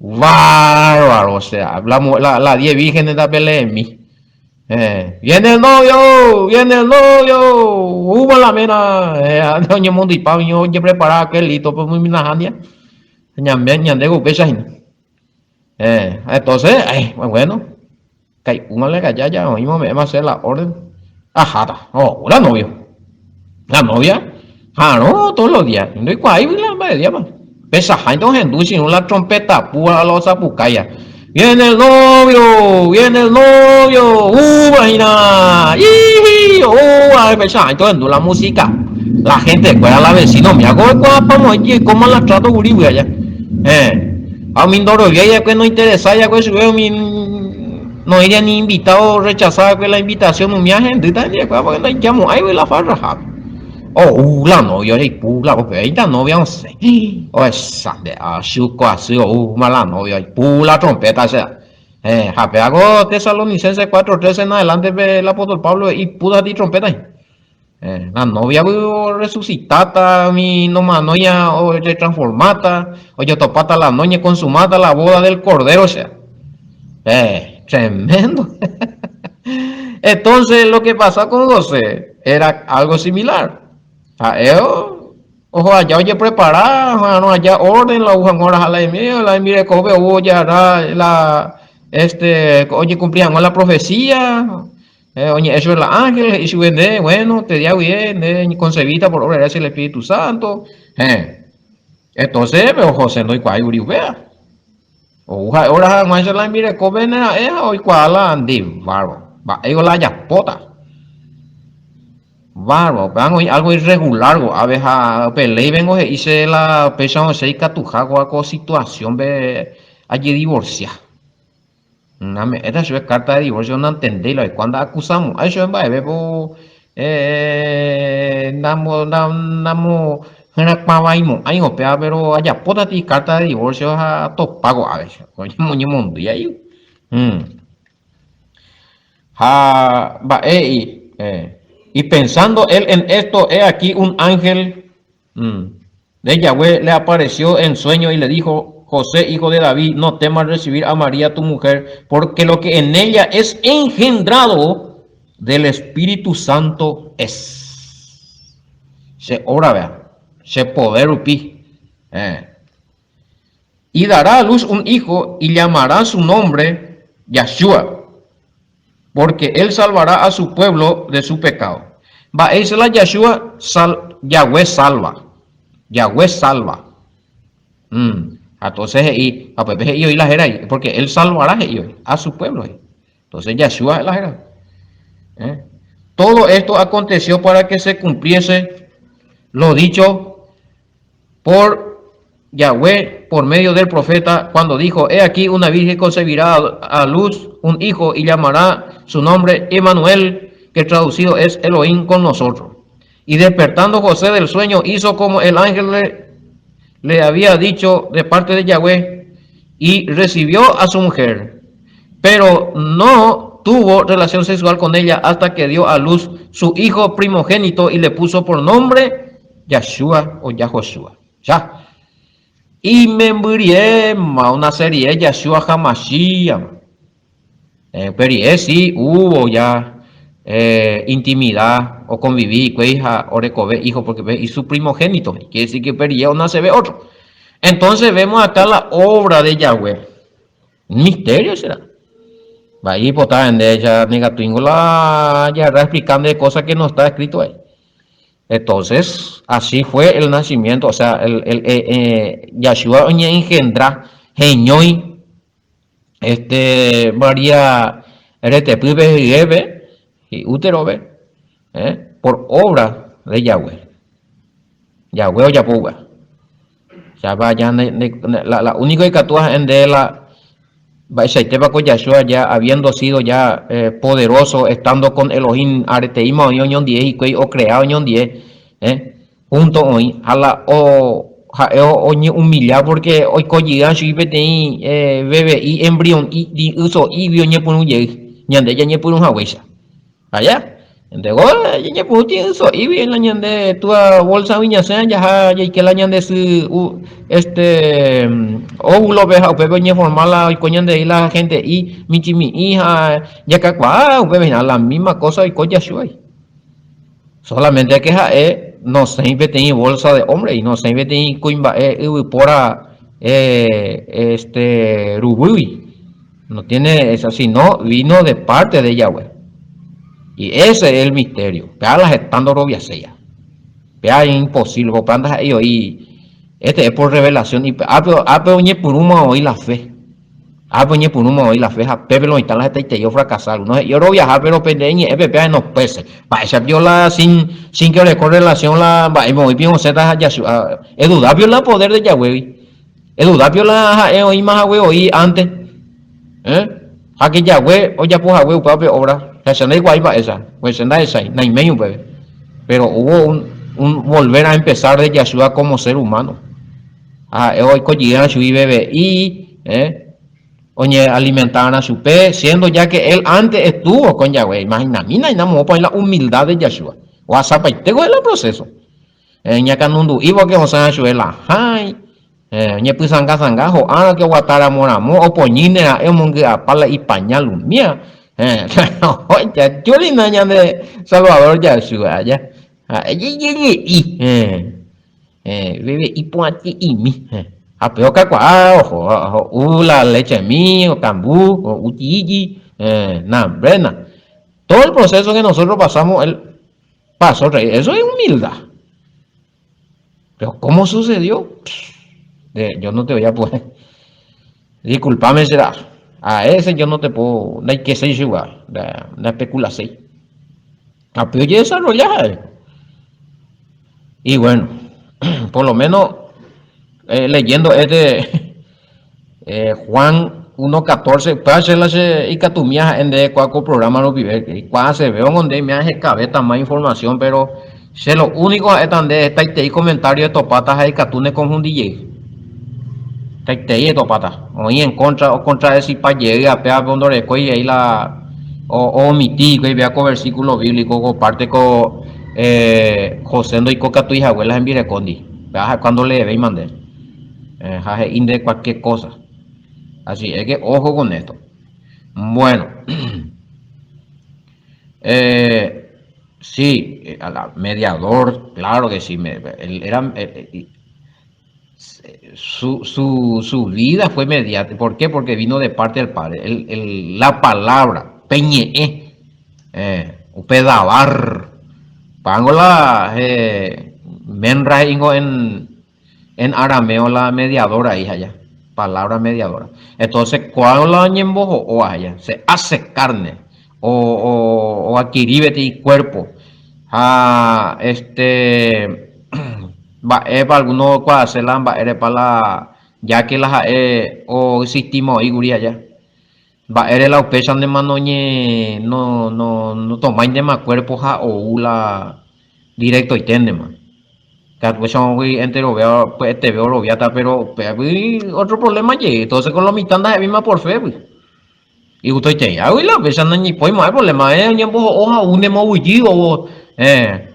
Bárbaro, o sea, la, la, la 10 vírgenes da peleemi. Eh, viene el novio, viene el novio, uva la mena, eh, oñemondypa, ojeprepara aquel listo, pues muy minahania. Ñande, ñande upéicha hína. Eh, entonces, eh, bueno, kai'úma le kaya ya oĩma ome'ẽma che la orden. Aháta, oh, la novio. La novia, ha'arõ todos los días, ndoikuaáigui la mba'e díapa. Pechaháinte ohendu chirũ la trompeta pu ha la osapukáia. Viene el novio, viene el novio, úva hína, iji, úva, pechaháinte ohendu la música. La gente kuéra, la vecino, mira ko oikuaapamo oikóma la trato kurígui aja. Eh. Ha umi ndoroviái va'ekue nointeresái va'ekue chupe umi noĩria ni invitado orrechasa va'ekue la invitación umi ahendýta hembiakuéra porque ndaijamo'ãigui la farrahápe. Ou la novio reipu la upéi la novia osẽ ohecha nde achuko asy oúma la novio aipu la trompeta che eh, ha péva ko Tesalonicenses 4:13 en adelante pe el apóstol Pablo he'i ipúta trompeta La nóviagui orresusitáta, umi nomanóiva ojetransformáta, ojotopáta la no oñekonsumáta la boda del Cordero, osea. Eh, tremendo. Entonces, lo que pasa con José era algo similar. Ha'e oho aja ojeprepara, oha'arõ aja orden la ou hag̃ua oraha la hembireko, la hembirekópe ou ojagarra la este oñekumpli hag̃ua la profecía. Oñe'ẽ chupe la ángel, he'i chupe nde, bueno, te día guive nde eñeconcebíta por obra de gracia del Espíritu Santo. Héẽ. Entonces, pero José ndoikuaái kuri upéva. Ou ha'e oraha hag̃uáicha la hembirekópe ne ra'e ha oikuaa la nde bárbaro. Mba'éiko la ajapóta. Bárbaro, upéva oĩ algo irregular ko'ápe ha upe léi vengo he'i che la péicha osẽ ikatuha kóva ko situación-pe ajedivorcia. Name'ẽta chupe carta de divorcio nantendéi la oikuaa nda'akusamo'ãi chupe mba'eve po namo namo herakuãvaimo'ãi upéva péro ajapóta ti carta de divorcio ha atopa ko'ápe oñemondýi ai. Ha mba'e he'i y pensando él en esto he aquí un ángel De Yahweh le apareció en sueño y le dijo, José, hijo de David, no temas recibir a María tu mujer, porque lo que en ella es engendrado. Del Espíritu Santo es. Che obra vea, che poder rupi. Eh. Y dará a luz un hijo y llamará su nombre Yahshua, porque él salvará a su pueblo de su pecado. Mba'éicha la Yahshua sal, Yahweh salva. Yahweh salva. Mm. Entonces he'i, ha upépe he'i oĩ la héra, porque él salvará he'i oĩ, a su pueblo he'i. Entonces Yahshua es la héra. ¿Eh? Todo esto aconteció para que se cumpliese lo dicho por Yahweh por medio del profeta cuando dijo, He aquí una virgen concebirá a luz un hijo y llamará su nombre Emanuel, que traducido es Elohim con nosotros. Y despertando José del sueño, hizo como el ángel le, le había dicho de parte de Yahweh y recibió a su mujer. Pero no tuvo relación sexual con ella hasta que dio a luz su hijo primogénito y le puso por nombre Yahshua o Yahoshua. Ya. Imembyriéma una serie Yahshua Hamashiach. Eh, upe rire si hubo ya eh, intimidad o conviví hikuái ha orekove hijo porque pe y su primogénito, quiere decir que upe rire onaceve otro. Entonces vemos acá la obra de Yahweh. Misterio será. Vai ipota nde ya negatuingo la jarra explicando de cosas que no está escrito ahí. Entonces, así fue el nacimiento, o sea, el, el, eh, eh, Yahshua oñeengendra heñói este María retepýpe hyépe, hi'úterope, eh, por obra de Yahweh. Yahweh ojapo upéva. Chapa ya la, la único ikatúva ha'e nde la mba'eichaitépa ko Yahshua ya habiendo sido ya eh, poderoso, estando con Elohim areteíma oĩ oñondie hikuái ocrea oñondie, eh, junto oĩ ha la o ha'e oñe'humilla porque oiko jey chugui peteĩ eh, bebe'i embrion'i yso'ígui oñepyrũ jey ñande jañepyrũ haguéicha. Allá. Ndego ñañepyrũ tĩ'yso'ígui la ñande túa bolsagui ñasẽ jaha jaike la ñande sy este óvulope ha upépe oñeforma la oiko ñandehegui la gente'i michĩmi'i ha jakakuaa upépe hína la misma cosa oiko jachuái. Solamente que ha'e nosẽi peteĩ bolsa de hombre nosẽi peteĩ kuimba'e yvypóra este ruguýgui. No tiene esa, sino vino de parte de Yahweh. Y ese es el misterio. Péa la heta ndoroviaséia. Péa es imposible, porque péa ndaha'éi oĩ, este es por revelación, y ápe, ápe oñepyrũma oĩ la fe. Ápe oñepyrũma oĩ la fe, ha pépe lo mitã la hetaitei ofracasa. Algunos he'i oroviaha, pero pende ñe'ẽpe péa no pese. Mba'éicha pio la sin, sin que oreko relación la mba'épe oĩ pio osẽta ha jasu, eduda pio la poder de Yahweh-gui. Edudápio la ha'e oĩma hague oĩ ánte, eh? Ha ke Yahweh ojapo hague upéva pe obra, ha che ndaikuaái mba'éicha, pues che ndahechái, naiméi upépe. Pero hubo un, un volver a empezar de Yahshua como ser humano. Ha ha'e oiko jeýrã chugui bebe'i, eh? Oñealimentárã chupe, siendo ya que él antes estuvo con Yahweh. Imaginamína, moõpa oĩ la humildad de Yahshua. Ohasapaite ko el proceso. Ñakanundu'ívo ke osã chupe la hãi, oñepysãngasãnga ho'árõ ke oguata ramo ramo opoñýne ra'e omongy'apa la ipañal umía. Jachúrina ñande Salvador Jasu aja. Ha'e jejeje'i, bebe'i pu'ãti'imi. Ha pe okakuaa oho, ho'u la lechemi, okambu, ho'u tíji, nambrena. Todo el proceso que nosotros pasamos, él Pasó rey, eso es humildad. Pero ¿cómo sucedió? De, yo no te voy a poder. Disculpame será. A ese yo no te puedo, ndaikeséi chugua, ndaespeculaséi. Ha pe ojedesarrolla ha'e. Y bueno, por lo menos eh, leyendo este eh, Juan 1.14, upéva che la che ikatumía ha'e nde kua ko programa rupive, eikuaaseve ongonde ime ahekavéta más información, pero che lo único ha'éta nde hetaitei comentario etopáta ha ikatu ne confundi jey. Hetaitei etopáta. Oĩ en contra, okontradecipa jey apévape ondorekói jey la oomiti hikuái péva ko versículo bíblico ko parte ko eh, José ndoikokatúi hague la hembirekóndi. Péva ha'e cuando leevéima nde. Eh, ha he'i nde cualquier cosa. Así es que ojo con esto. Bueno. Eh, sí, a la mediador, claro que sí, me, él era, su, su, su vida fue mediática. ¿Por qué? Porque vino de parte del Padre. El, el, la palabra, peñe'ẽ, eh, upe davar, pango la eh, menra ingo en, en arameo la mediadora hija ya, palabra mediadora. Entonces, cuando la ñembojo'o allá, se hace carne o, o, o adquirí peteĩ cuerpo. Ha este Mba'épa alguno oikuaase la mba'érepa la ya que la ha'e oexistíma oĩ kuri aja. Mba'ére la upéicha ndéma noñe no no notomáintema cuerpo ha ou la directoiténtema. Katu upéicha enterovéva pya'eteve oroviáta pero upévagui otro problema jey. Entonces con lo mitã ndaha'evéima por fe gui. Igustoiteíagui la upéicha noñeipói mo'ãi problema oñemboho'o ha ou nemoguyjy ou eh.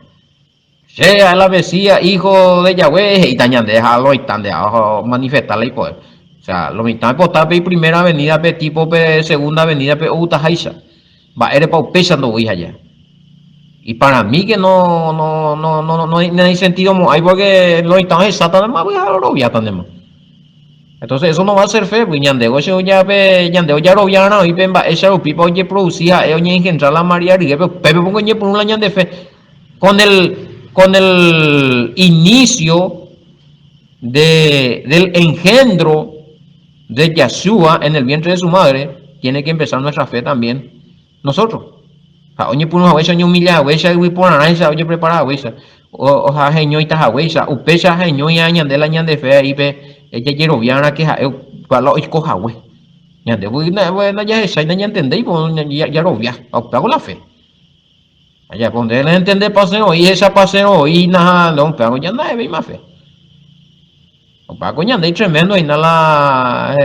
Che ha'e la Mesías, hijo de Yahweh, he'íta ñande ha lo mitã nde ha omanifesta la ipoder. O sea, lo mitã oipota pe iprimera venida pe tipo pe segunda venida pe outaháicha. Mba'érepa upéicha ndoúi haja? Y para mí que no, no, no, no, no, no hay sentido mo'ãi porque lo mitã ohecháta ndéma ha oroviáta ndéma. Entonces eso no va a ser fe, pues ñande che ojape, ñande ojaroviarã oĩ pe mba'éicha rupípa ojeproduci ha'e oñeengendra la María ryépe, upépe poko oñepyrũ la ñande fe. Con el, con el inicio de, del engendro de Yahshua en el vientre de su madre, tiene que empezar nuestra fe también nosotros. Ha oñepyrũ haguéicha, oñehumilla haguéicha, yvyporarãicha, ojeprepara haguéicha, ha heñóita haguéicha, upéicha heñói ñande la ñande fe ahí pe jajeroviárã que ha'e la oiko hague. Ñande ndajahechái, nañantendéi, jarovia, ha upéva la fe. Ajapo nde rentende pasero oĩ hecha pasero oĩ hína ha no upéva ko ndaha'evéima fe. Opa ko ñande tremendo hína la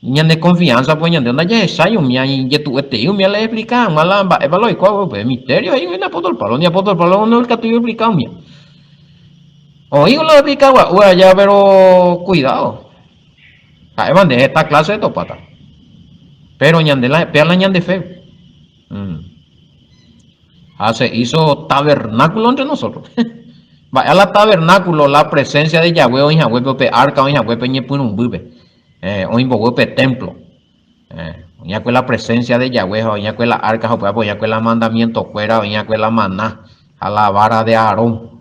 ñane confianza pues ñande ndajahechái umi ijetu'uetei umi la explica hag̃ua la mba'épa la oikóva upe misterio he'i hína apóstol Pablo, ni apóstol Pablo ndaikatúi oexplica umíva. Oĩ la oexplica gua'u aja pero cuidado. Ha'éva nde heta clase retopáta. Pero ñande la péa la ñande fe. Ha se hizo tabernáculo entre nosotros. Mba'e a la tabernáculo, la presencia de Yahweh oĩ haguépe upe arca oĩ haguépe ñepyrũmbýpe. Eh, oĩ mbogue upe templo. Eh, oĩ akue la presencia de Yahweh ha oĩ akue la arca ha upévape oĩ akue la mandamiento kuéra, oĩ akue la maná ha la vara de Aarón.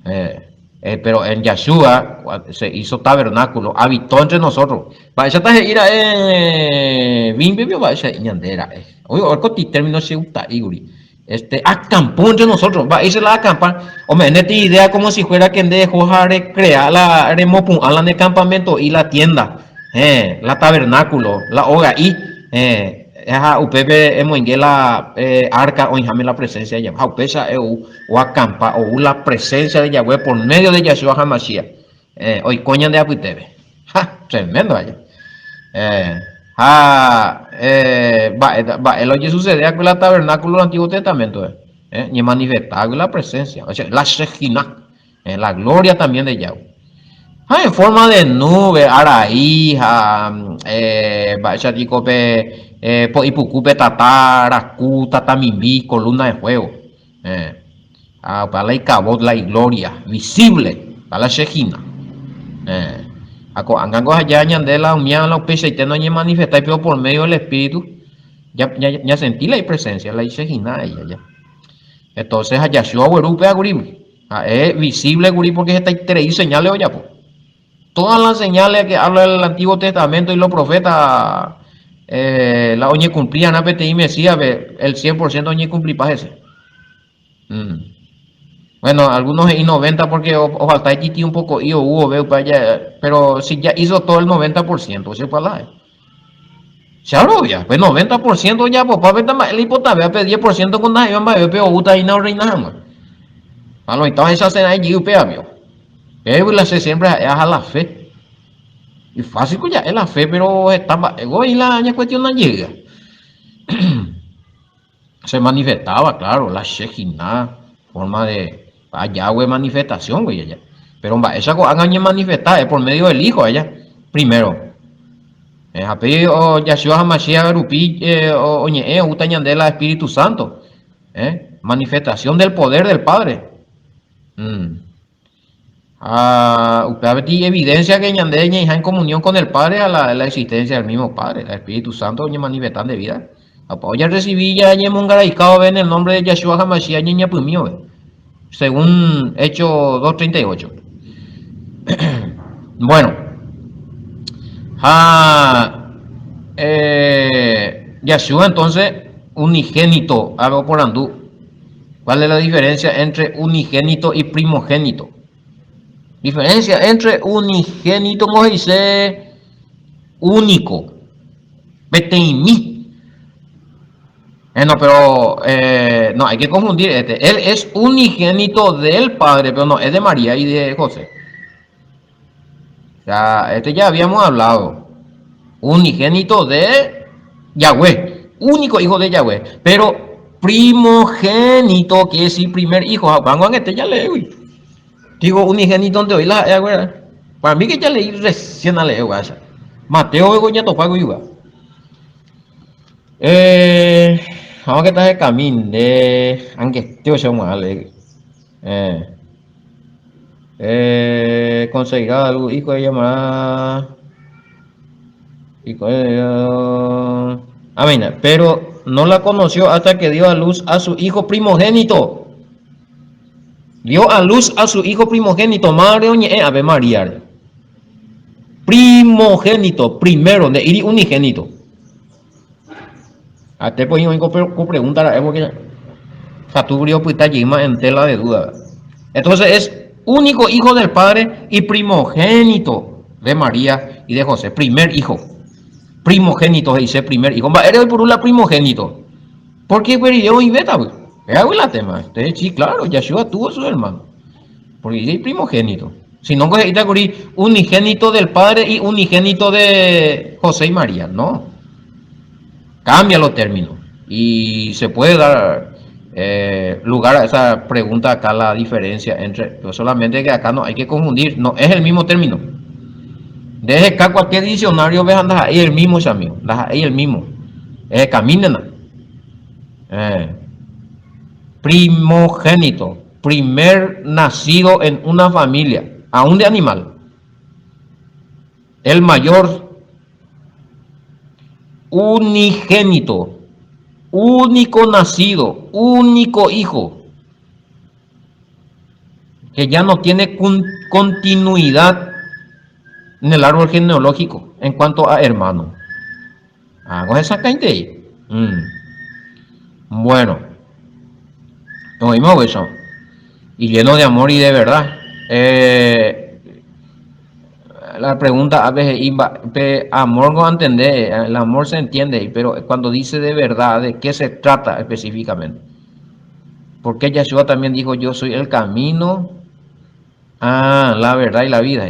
Eh, eh, pero en Yahshua se hizo tabernáculo, habitó entre nosotros. Mba'éichata he'i ra'e Bíbliape mba'éicha he'i ñande ra'e. Oĩ ko ti término che gusta'i kuri. Este, acampó entre nosotros. Mba'éicha la acampa? Ome'ẽne ti idea como si fuera que nde eho ha recrea la remopu'ã la ne campamento y la tienda. Eh, la tabernáculo, la oga'i. Eh, ha upépe emoinge la eh, arca oĩháme la presencia de Yahweh. Ha upéicha ha'e ou oacampa, ou la presencia de Yahweh por medio de Yahshua HaMashiach. Eh, oiko ñande apytépe. Ha, tremendo aja. Eh, ha eh, mba'e, mba'e la ojesucede akue la tabernáculo del Antiguo Testamento. Eh, ñemanifesta la presencia, o sea, la Shekinah, eh, la gloria también de Yahweh. Ha en forma de nube, arai ha eh, mba'éicha piko pe eh, po'ipuku pe tata raku, tata mimbi, columna de fuego. Eh, ha upéva la ikabot, la igloria, visible, upéva la Shekinah. Eh, ha ko'ág̃a ko aja ñande la umía la upeichaite noñemanifestái pero por medio del Espíritu ya, ya, ñasenti la ipresencia, la Shekinah ella ya. Entonces ha Yahshua ogueru upéva kuri. Ha'e visible kuri porque hetaiterei señales ojapo. Todas las señales que habla el Antiguo Testamento y los profetas eh, la oñecumplían peteĩ Mesías-pe, el 100% oñecumplipa hese. Mm. Bueno, algunos he'i 90 porque ofalta ijiti un poco'i ou vove upe aja, pero si ya hizo todo el 90%, che palai. Che arovia, pe 90% ojapopa pe mba'e la ipotavea, pe 10% ko ndaha'éiva mba'eve pe oúta hína orreina hag̃ua. Ha lo mitã ohechasérã ijy upéva pio. Péva la che siempre ha'e aha la fe. Ifácil ko ja'e la fe, pero heta mba'e voi la ñacuestiona jeýva. Se manifestaba, claro, la Shekinah, forma de Yahweh manifestación, güey, allá. Pero mba'éicha ko'ág̃a oñemanifesta es por medio del Hijo allá, primero. Eh, ha pe Yahshua HaMashiach rupi eh, oñe'ẽ oúta ñande la Espíritu Santo. Eh? Manifestación del poder del Padre. Mm. Ha upéva peteĩ evidencia que ñande ñaĩha en comunión con el Padre a la, la existencia del mismo Padre, el Espíritu Santo oñemanifesta nde vida. Ha opa ojarrecibi ya ñemongaraikáo en el nombre de Yahshua HaMashiach ñeñapymíove. Según Hechos 2.38. Bueno, ha eh, Yahshua entonces unigénito, algo porandu. ¿Cuál es la diferencia entre unigénito y primogénito? Diferencia entre unigénito, como dice, único, peteĩmi. Bueno, pero eh, no hay que confundir este. Él es unigénito del Padre, pero no es de María y de José. O sea, este ya habíamos hablado. Unigénito de Yahweh, único hijo de Yahweh. Pero primogénito, quiere decir primer hijo. Juan este ya leí. Digo, unigénito donde hoy la Para mí que ya leí recién a leer, Mateo, ya topa, Eh, vamos que está de camino de angesteo se Eh, eh, conseguirá algo hijo de llamará hijo de Amén. Pero no la conoció hasta que dio a luz a su hijo primogénito. Dio a luz a su hijo primogénito, madre oñe'ẽ Ave María. Primogénito, primero, nde'íri unigénito. Atépo oĩ ko pregunta ra'e porque Katúgui opyta jeýma en tela de duda. Entonces es único hijo del padre y primogénito de María y de José, primer hijo. Primogénito he'ise primer hijo. Mba'ére oipuru la primogénito? Porque upe rire oĩvétagui. Péagui la tema. Este, sí, claro, Yahshua tuvo su hermano. Porque dice primogénito. Si no, he'íta kuri unigénito del padre y unigénito de José y María. No. Cambia los términos. Y se puede dar eh, lugar a esa pregunta acá, la diferencia entre. Pero solamente que acá no hay que confundir. No es el mismo término. Desde acá cualquier diccionario ves andas ahí el mismo, amigo. Andas ahí el mismo. Eh, caminen. Eh, primogénito, primer nacido en una familia, aún de animal. El mayor unigénito, único nacido, único hijo, que ya no tiene continuidad en el árbol genealógico en cuanto a hermano. Hago esa mm. Bueno, oímos eso. Y lleno de amor y de verdad. Eh, la pregunta a veces, pe amor no entender, el amor se entiende, pero cuando dice de verdad, ¿de qué se trata específicamente? Porque Yahshua también dijo, yo soy el camino, ah, la verdad y la vida.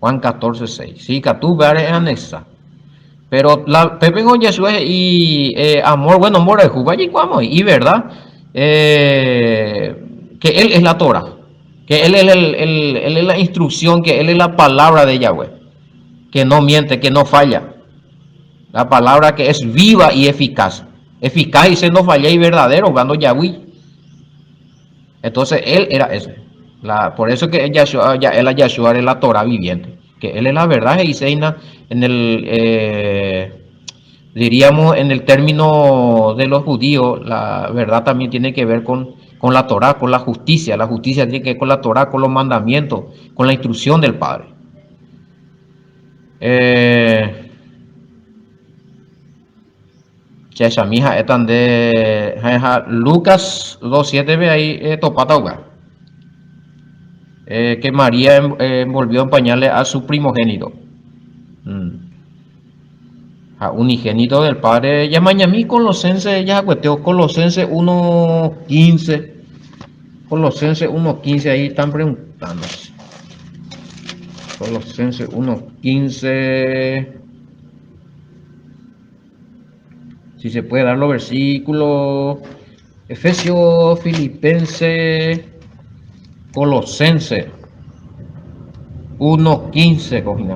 Juan 14, 6. Sí, katu upévare anexa. Pero la Pepe con Yeshua y eh, amor, bueno, mborayhu, jaikuaáma y verdad, eh, que él es la Torah, que él es, el, el, él es la instrucción, que él es la palabra de Yahweh, que no miente, que no falla. La palabra que es viva y eficaz. Eficaz y se no falla y verdadero, cuando Yahweh. Entonces él era ese. La, por eso que Yahshua, ya, él Yahshua es la Torah viviente. Que él es la verdad y seina en el, eh, diríamos, en el término de los judíos, la verdad también tiene que ver con, con la Torah, con la justicia. La justicia tiene que ver con la Torah, con los mandamientos, con la instrucción del Padre. Eh, Che chami ha'éta nde ha'eha Lucas 2.7-pe ahí etopáta upéva. Eh, que María envolvió en pañales a su primogénito. Mm. Ha unigénito del Padre. Ñamañami Colosense, jahakueteo Colosense 1.15. Colosense 1.15, ahí están preguntando. Colosense 1.15. Si se puede dar los versículos. Efesios, Filipenses, Colosense 1.15, cogina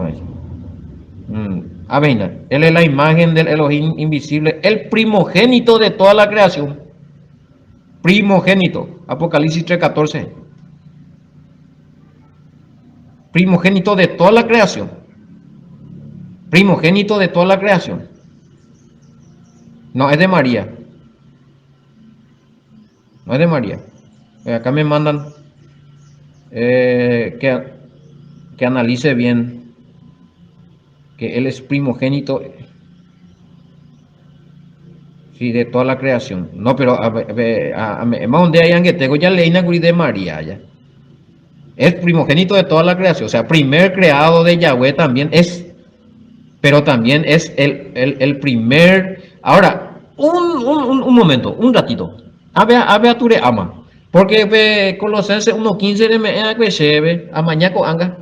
mm. Amén. Él es la imagen del Elohim invisible, el primogénito de toda la creación. Primogénito, Apocalipsis 3:14. Primogénito de toda la creación. Primogénito de toda la creación. No es de María. No es de María. Eh, acá me mandan eh, que, que analice bien que él es primogénito sí, de toda la creación. No, pero a, a, a, donde hay tengo ya leí de María ya. Es primogénito de toda la creación, o sea, primer creado de Yahweh también es, pero también es el, el, el primer. Ahora, un, un, un momento, un ratito. Ave ave ature ama. Porque pe Colosenses 1.15 reme'ẽ chéve, amaña ko'ág̃a.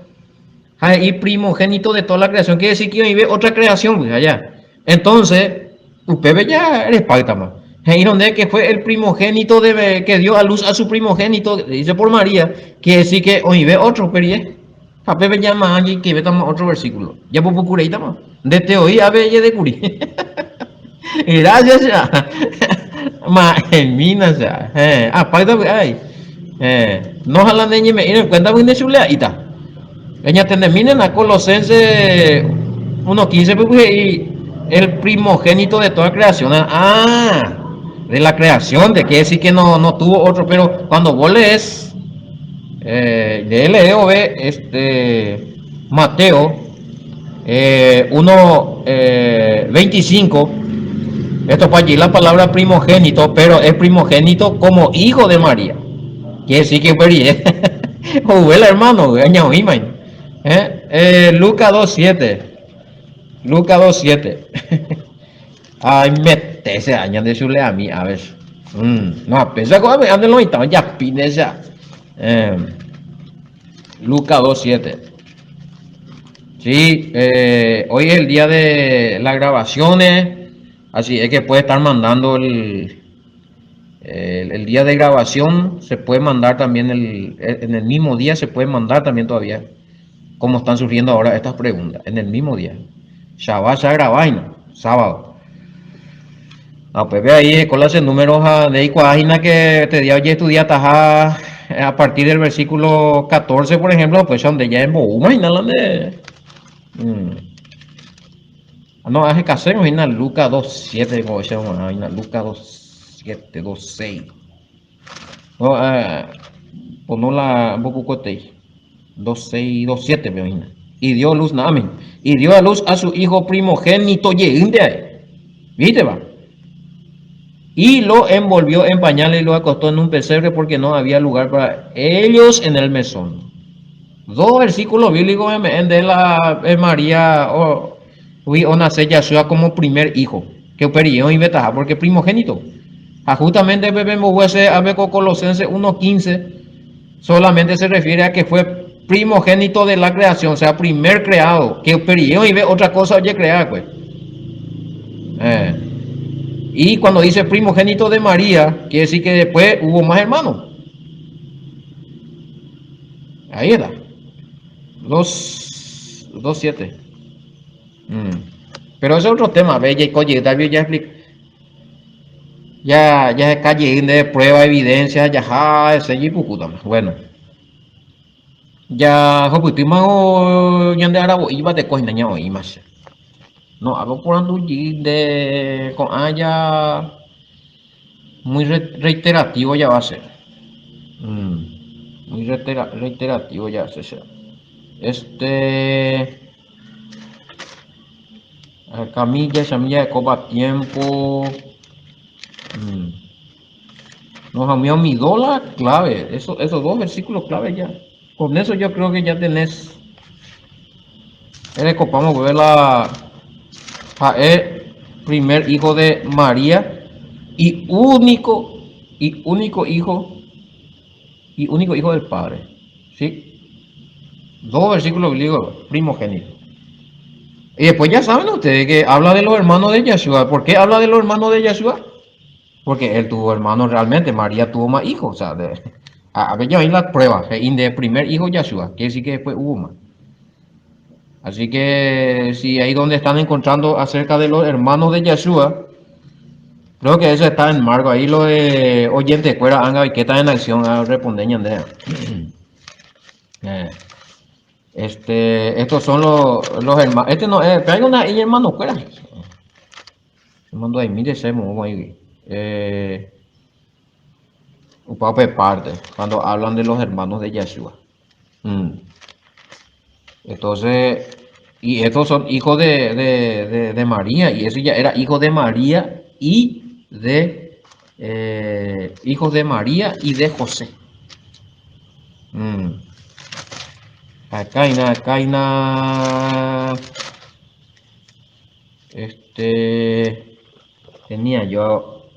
Ha he'i primogénito de toda la creación, quiere decir que oĩve otra creación pues, allá. Entonces, upépe ya repáytama. He'írõ nde que fue el primogénito de, que dio a luz a su primogénito, dice por María, quiere decir que oĩve otro upe rire. Ha pépe ñama jaikevétama otro versículo. Japopukureítama. Ndete oĩ ave jedekuri. Gracias cha. Ma'ẽmína cha. Héẽ, apáyta vy'ái. Héẽ, no ha la ne ñeme'ẽrõ en cuenta ne chulea'íta. Eñatendemínena Colosenses 1.15 pe he'i el primogénito de toda creación. Ah, de la creación, de quiere decir que no, no tuvo otro, pero cuando vos lees, eh, lee, o ve, este, Mateo eh, 1, eh, 25, esto fue allí la palabra primogénito, pero es primogénito como hijo de María. Quiere decir que fue hermano, ¿eh? Eh, Lucas 2.7. Lucas 2.7. Ay, metese año de su a mí, a ver. Mm, no, a pesar que ande lo ya pine ya. Eh, Lucas 2.7. Sí, eh, hoy es el día de las grabaciones, así es que puede estar mandando el, el, día de grabación, se puede mandar también el, en el mismo día, se puede mandar también todavía, como están surgiendo ahora estas preguntas, en el mismo día. Shabbat ya grabáis, sábado. Ah, pues ve ahí, con los números de página que te di hoy estudiar taja a partir del versículo 14, por ejemplo, pues donde ya en de mm. No, hace casero, en Lucas 2.7, como se llama, Lucas 2.7, 2.6. No, eh, pues no la, 2.6, 2.7, me imagino. Y dio luz, amén. Y dio a luz a su hijo primogénito, ¿Viste, va? Y lo envolvió en pañales y lo acostó en un pesebre porque no había lugar para ellos en el mesón. Dos versículos bíblicos de la María o o Yahshua como primer hijo. Que y betaja porque primogénito. Ah, justamente Colosenses 1.15 solamente se refiere a que fue primogénito de la creación, o sea, primer creado. Que y ve otra cosa oye crear, pues. Eh. Y cuando dice primogénito de María, quiere decir que después hubo más hermanos. Ahí está. 2, 2, 7. Mm. Pero ese es otro tema, ve, ya, ya explica. Ya, ya se calle de prueba, evidencia, ya, ja, ese Bueno. Ya, jopytýma ñande aravo'íva teko hína ñaoĩma che. No, aporandu de ko'ã ya muy reiterativo ya va a ser. Mm, muy reiterativo ya va a ser. Este. Camilla, Camilla de Copa Tiempo. Mm. Nos ha mi dólar clave. Eso, esos dos versículos clave ya. Con eso yo creo que ya tenés. Copamos ver la Jae, primer hijo de María y único y único hijo y único hijo del Padre. ¿Sí? Dos versículos bíblicos, primogénito. Y después ya saben ustedes que habla de los hermanos de Yeshua. ¿Por qué habla de los hermanos de Yeshua? Porque él tuvo hermanos realmente, María tuvo más hijos. O sea, de, a, ver, ya hay la prueba. De primer hijo Yeshua, quiere decir que después hubo más. Así que si ahí donde están encontrando acerca de los hermanos de Yeshua, Creo que eso está en Marco, ahí lo de oyente cuera, anga y qué está en acción a responder ñande. Eh, este, estos son los, los hermanos, este no, eh, pero hay una y hermano cuera. Mando ahí, mire, se ahí. Eh, upa parte, cuando hablan de los hermanos de Yeshua. Mm. Entonces, y estos son hijos de, de, de, María, y eso ya era hijo de María y de eh, hijos de María y de José. Mm. Acá acá Este tenía yo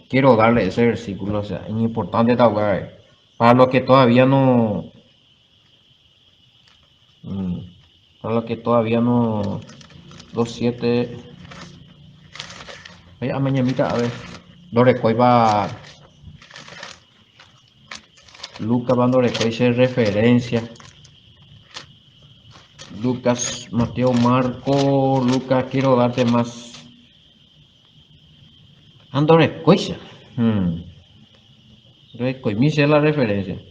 quiero darle ese versículo, o sea, es importante esta Para los que todavía no mm, para los que todavía no 2 7 a mañanita a ver va Lucas cuando se referencia Lucas, Mateo, Marco, Lucas, quiero darte más. Andores Hmm. es la referencia.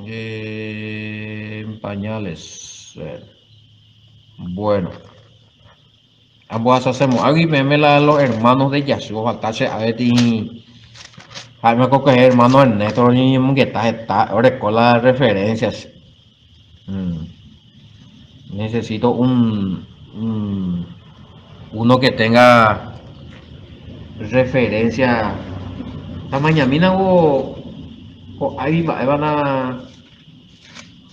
Eh, pañales. Bueno. Ambos hacemos. Aquí me la los hermanos de Yahshua. Faltache a ver ti. Me coge hermano Ernesto ni está está ahora con las referencias. Mm. Necesito un, un, uno que tenga referencia. La mañana o o ahí va van a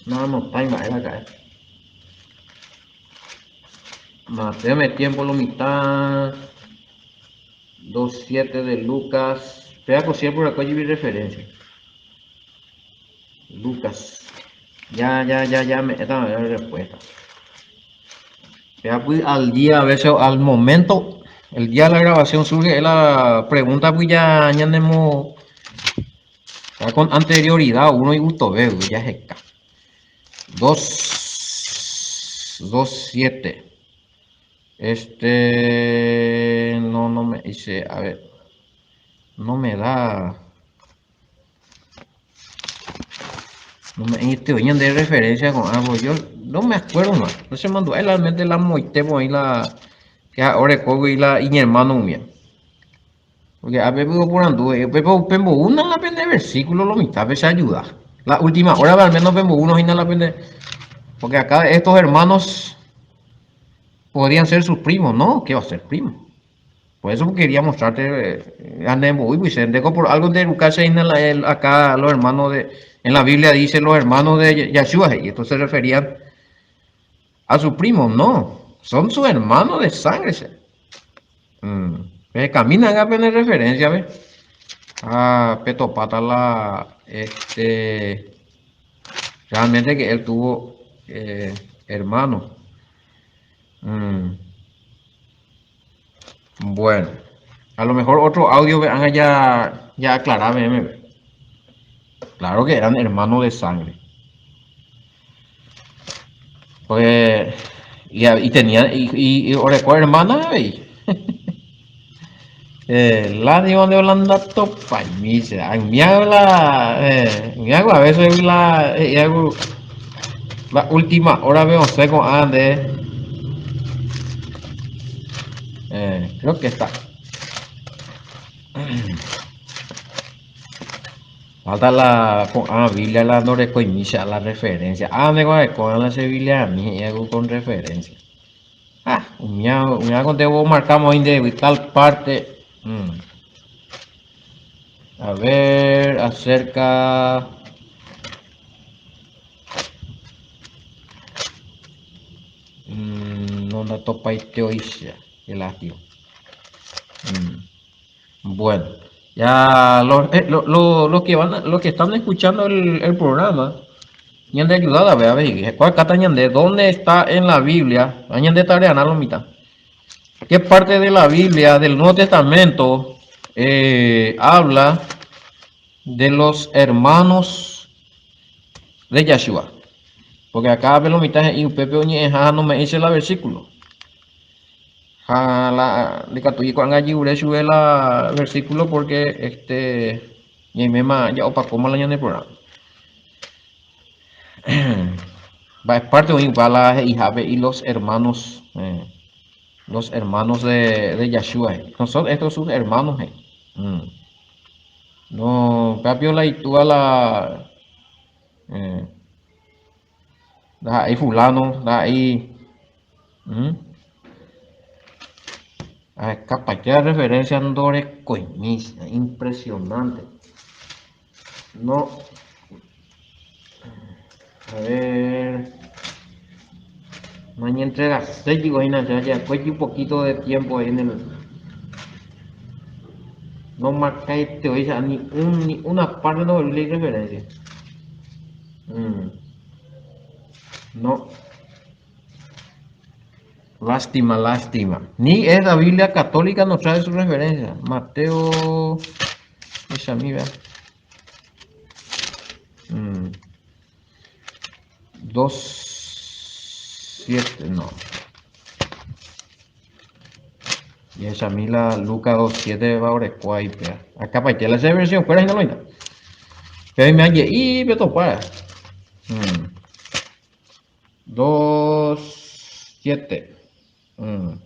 no no está va a caer. Mateo tiempo lo mitad. 2.7 de Lucas. Vea que siempre acá mi referencia. Lucas. Ya, ya, ya, ya, me, esta es la respuesta. Vea, pues, al día, a veces, al momento, el día de la grabación surge la pregunta, pues ya añadimos ya con anterioridad, uno y gusto veo, ya es acá. 2, 2, 7. Este, no, no me dice, a ver, no me da. No me este de referencia con algo, yo no me acuerdo más. No se mandó realmente la moitemo ahí la que ahora cogo y la y mi hermano mía. Porque a veces por anduve, pero una la pende versículo lo mitad se ayuda. La última hora al menos vemos uno y no la pende. Porque acá estos hermanos podrían ser sus primos, ¿no? ¿Qué va a ser primo? Por eso quería mostrarte, eh, por algo de educarse acá los hermanos de, en la Biblia dice los hermanos de Yeshua, y estos se referían a su primo, no, son sus hermanos de sangre. Mm. Caminan a tener referencia, ¿ves? A Petopata la, este, realmente que él tuvo eh, hermanos. Mm. Bueno, a lo mejor otro audio vean ya, ya aclarame. Claro que eran hermanos de sangre. Pues, y, y tenía, y, y, y hermana, y, eh, la digo de Holanda topa y misa. Mi hago la, eh, mi hago a veces la, eh, hago la última hora veo seco ande. Eh, creo que está. Falta la ah, Biblia, la no misa la referencia. Ah, me con la Biblia a mí, hago con referencia. Ah, un debo marcamos de tal parte. Mm. A ver, acerca. Mm, no la topa y el lástima. Mm. Bueno, ya los, eh, lo, lo, los que van, los que están escuchando el, el programa, ñande ayudada, a ver, ¿cuál cata ñande? ¿Dónde está en la Biblia? Ñande tarea, no lo mitad. ¿Qué parte de la Biblia del Nuevo Testamento eh, habla de los hermanos de Yeshua? Porque acá pe lo mitã he'i upépe oñe'ẽha ha nome'ẽi che la versículo. Ha la ndikatúi ko'ág̃a jyvure chuve la versículo porque este ñaiméma ja'opakóma la ñane programa. Mba'e parte oĩ upa la he'ihápe y los hermanos eh, los hermanos de, de Yahshua he'i. No son estos sus hermanos he'i. Mm. No, péapio la itúa la eh, ndaha'éi fulano, ndaha'éi mm. Ahekapaite la referencia ndorekoimi, impresionante. No. A ver. Nañentregaséi hína che ajakuéi un poquito de tiempo ahí en el. No marcaite hoy ni un ni una parte no leí referencia. Mm. No. Lástima, lástima. Ni es la Biblia católica no trae su referencia. Mateo. Esa mira. Mm. 2, 7, no. Y esa mila Lucas 2, 7 va orekua ahí, pea. Acá pa la versión fuera y no lo Pero me y me topa. Mm. 2, 7. Mm.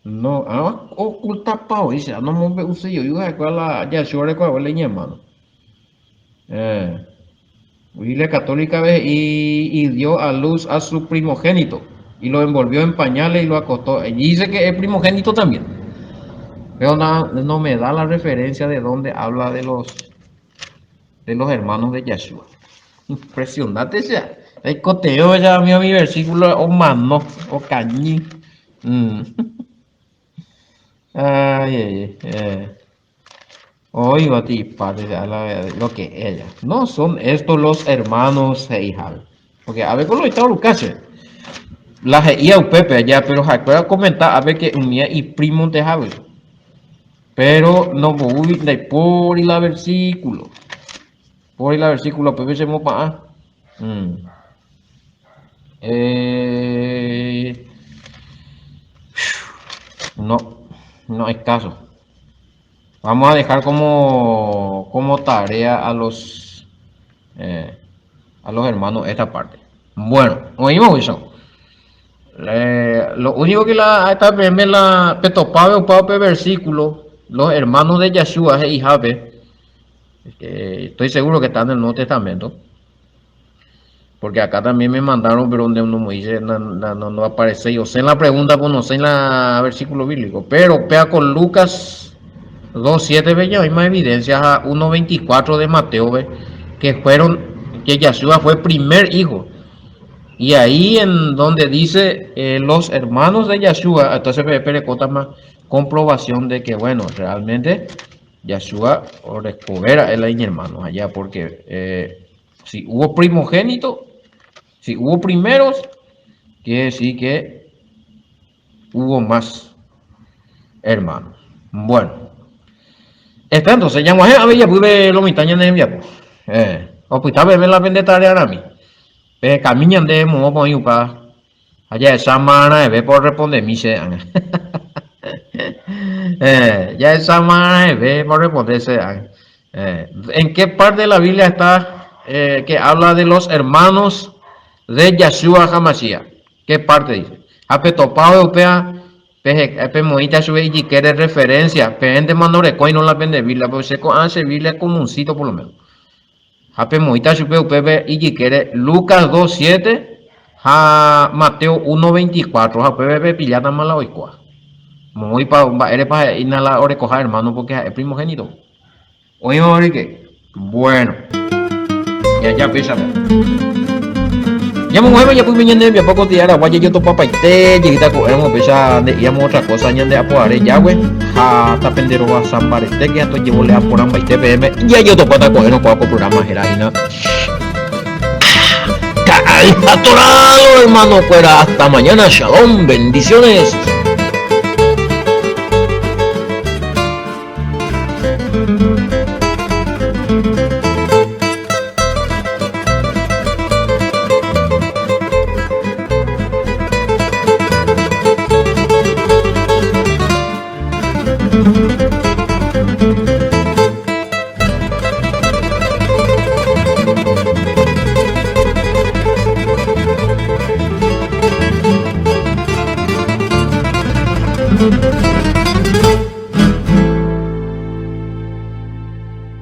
No, ah, oculta pa oíse, no mombe'use jey ha'ekuéra la Yahshua reko la iñermano. Eh, Biblia Católica ve y dio a luz a su primogénito y lo envolvió en pañales y lo acostó. Y dice que es primogénito también. Pero no, no me da la referencia de dónde habla de los hermanos de Yahshua. Impresionante ya. El coteo ya mi, mi versículo o mano o cañí. Mm. Ay, ay, ay. Oigo padre, lo que ella. No son estos los hermanos e hija. Porque a ver con lo está Lucas. La he'ía upépe allá, pero ha'ekuéra comenta a ver que umía y primo de Javi. Pero no voy de por la versículo. Por la versículo, Pepe se mopa. Mm. Eh, no, no hay caso. Vamos a dejar como, como tarea a los hermanos esta parte. Bueno, oímos eso. Lo único que la esta la petopave o versículo, los hermanos de Yahshua y Jabe, estoy seguro que están en el Nuevo Testamento. Porque acá también me mandaron, pero donde uno me dice, no, no, no aparece. Yo sé en la pregunta, pues no sé en la versículo bíblico. Pero pea con Lucas 2.7, ve, ya hay más evidencias a 1.24 de Mateo, ve, que fueron, que Yahshua fue primer hijo. Y ahí en donde dice los hermanos de Yahshua, entonces ve, perecota más comprobación de que, bueno, realmente Yahshua o recobera el hermano allá, porque si hubo primogénito, si hubo primeros, quiere decir que hubo más hermanos. Bueno, está entonces, ya a ver, ya pude lo mitad de enviar. O pues está la vende tarea a mí. Pe caminan de mo po yupa. Allá esa mana ve por responder mi se. Ya esa mana ve por responderse. ¿En qué parte de la Biblia está que habla de los hermanos de Yahshua Hamashiach? ¿Qué parte dice? Ape topado upea pe pe moita sube y quiere referencia, pe ende mandore no la pende Biblia, pero se hace Biblia comuncito por lo menos. Ape moita sube upepe y quiere Lucas 2.7 ha Mateo 1.24, ha pepe pillata mala oikua. Muy pa ere pa inala orecoja hermano porque es primogénito. Oímos que bueno. Ya ya pésame. Ya me mueve ya pues ñande ya poco tiara guaya yo topa paite llegita coermo pesa de íamos otra cosa ñande apoare ya güey ha ta pendero va sambarete que ato llevo le aporan paite pm ya yo topa ta coermo pa programa jerarina. Atorado hermano fuera hasta mañana shalom bendiciones. Thank you.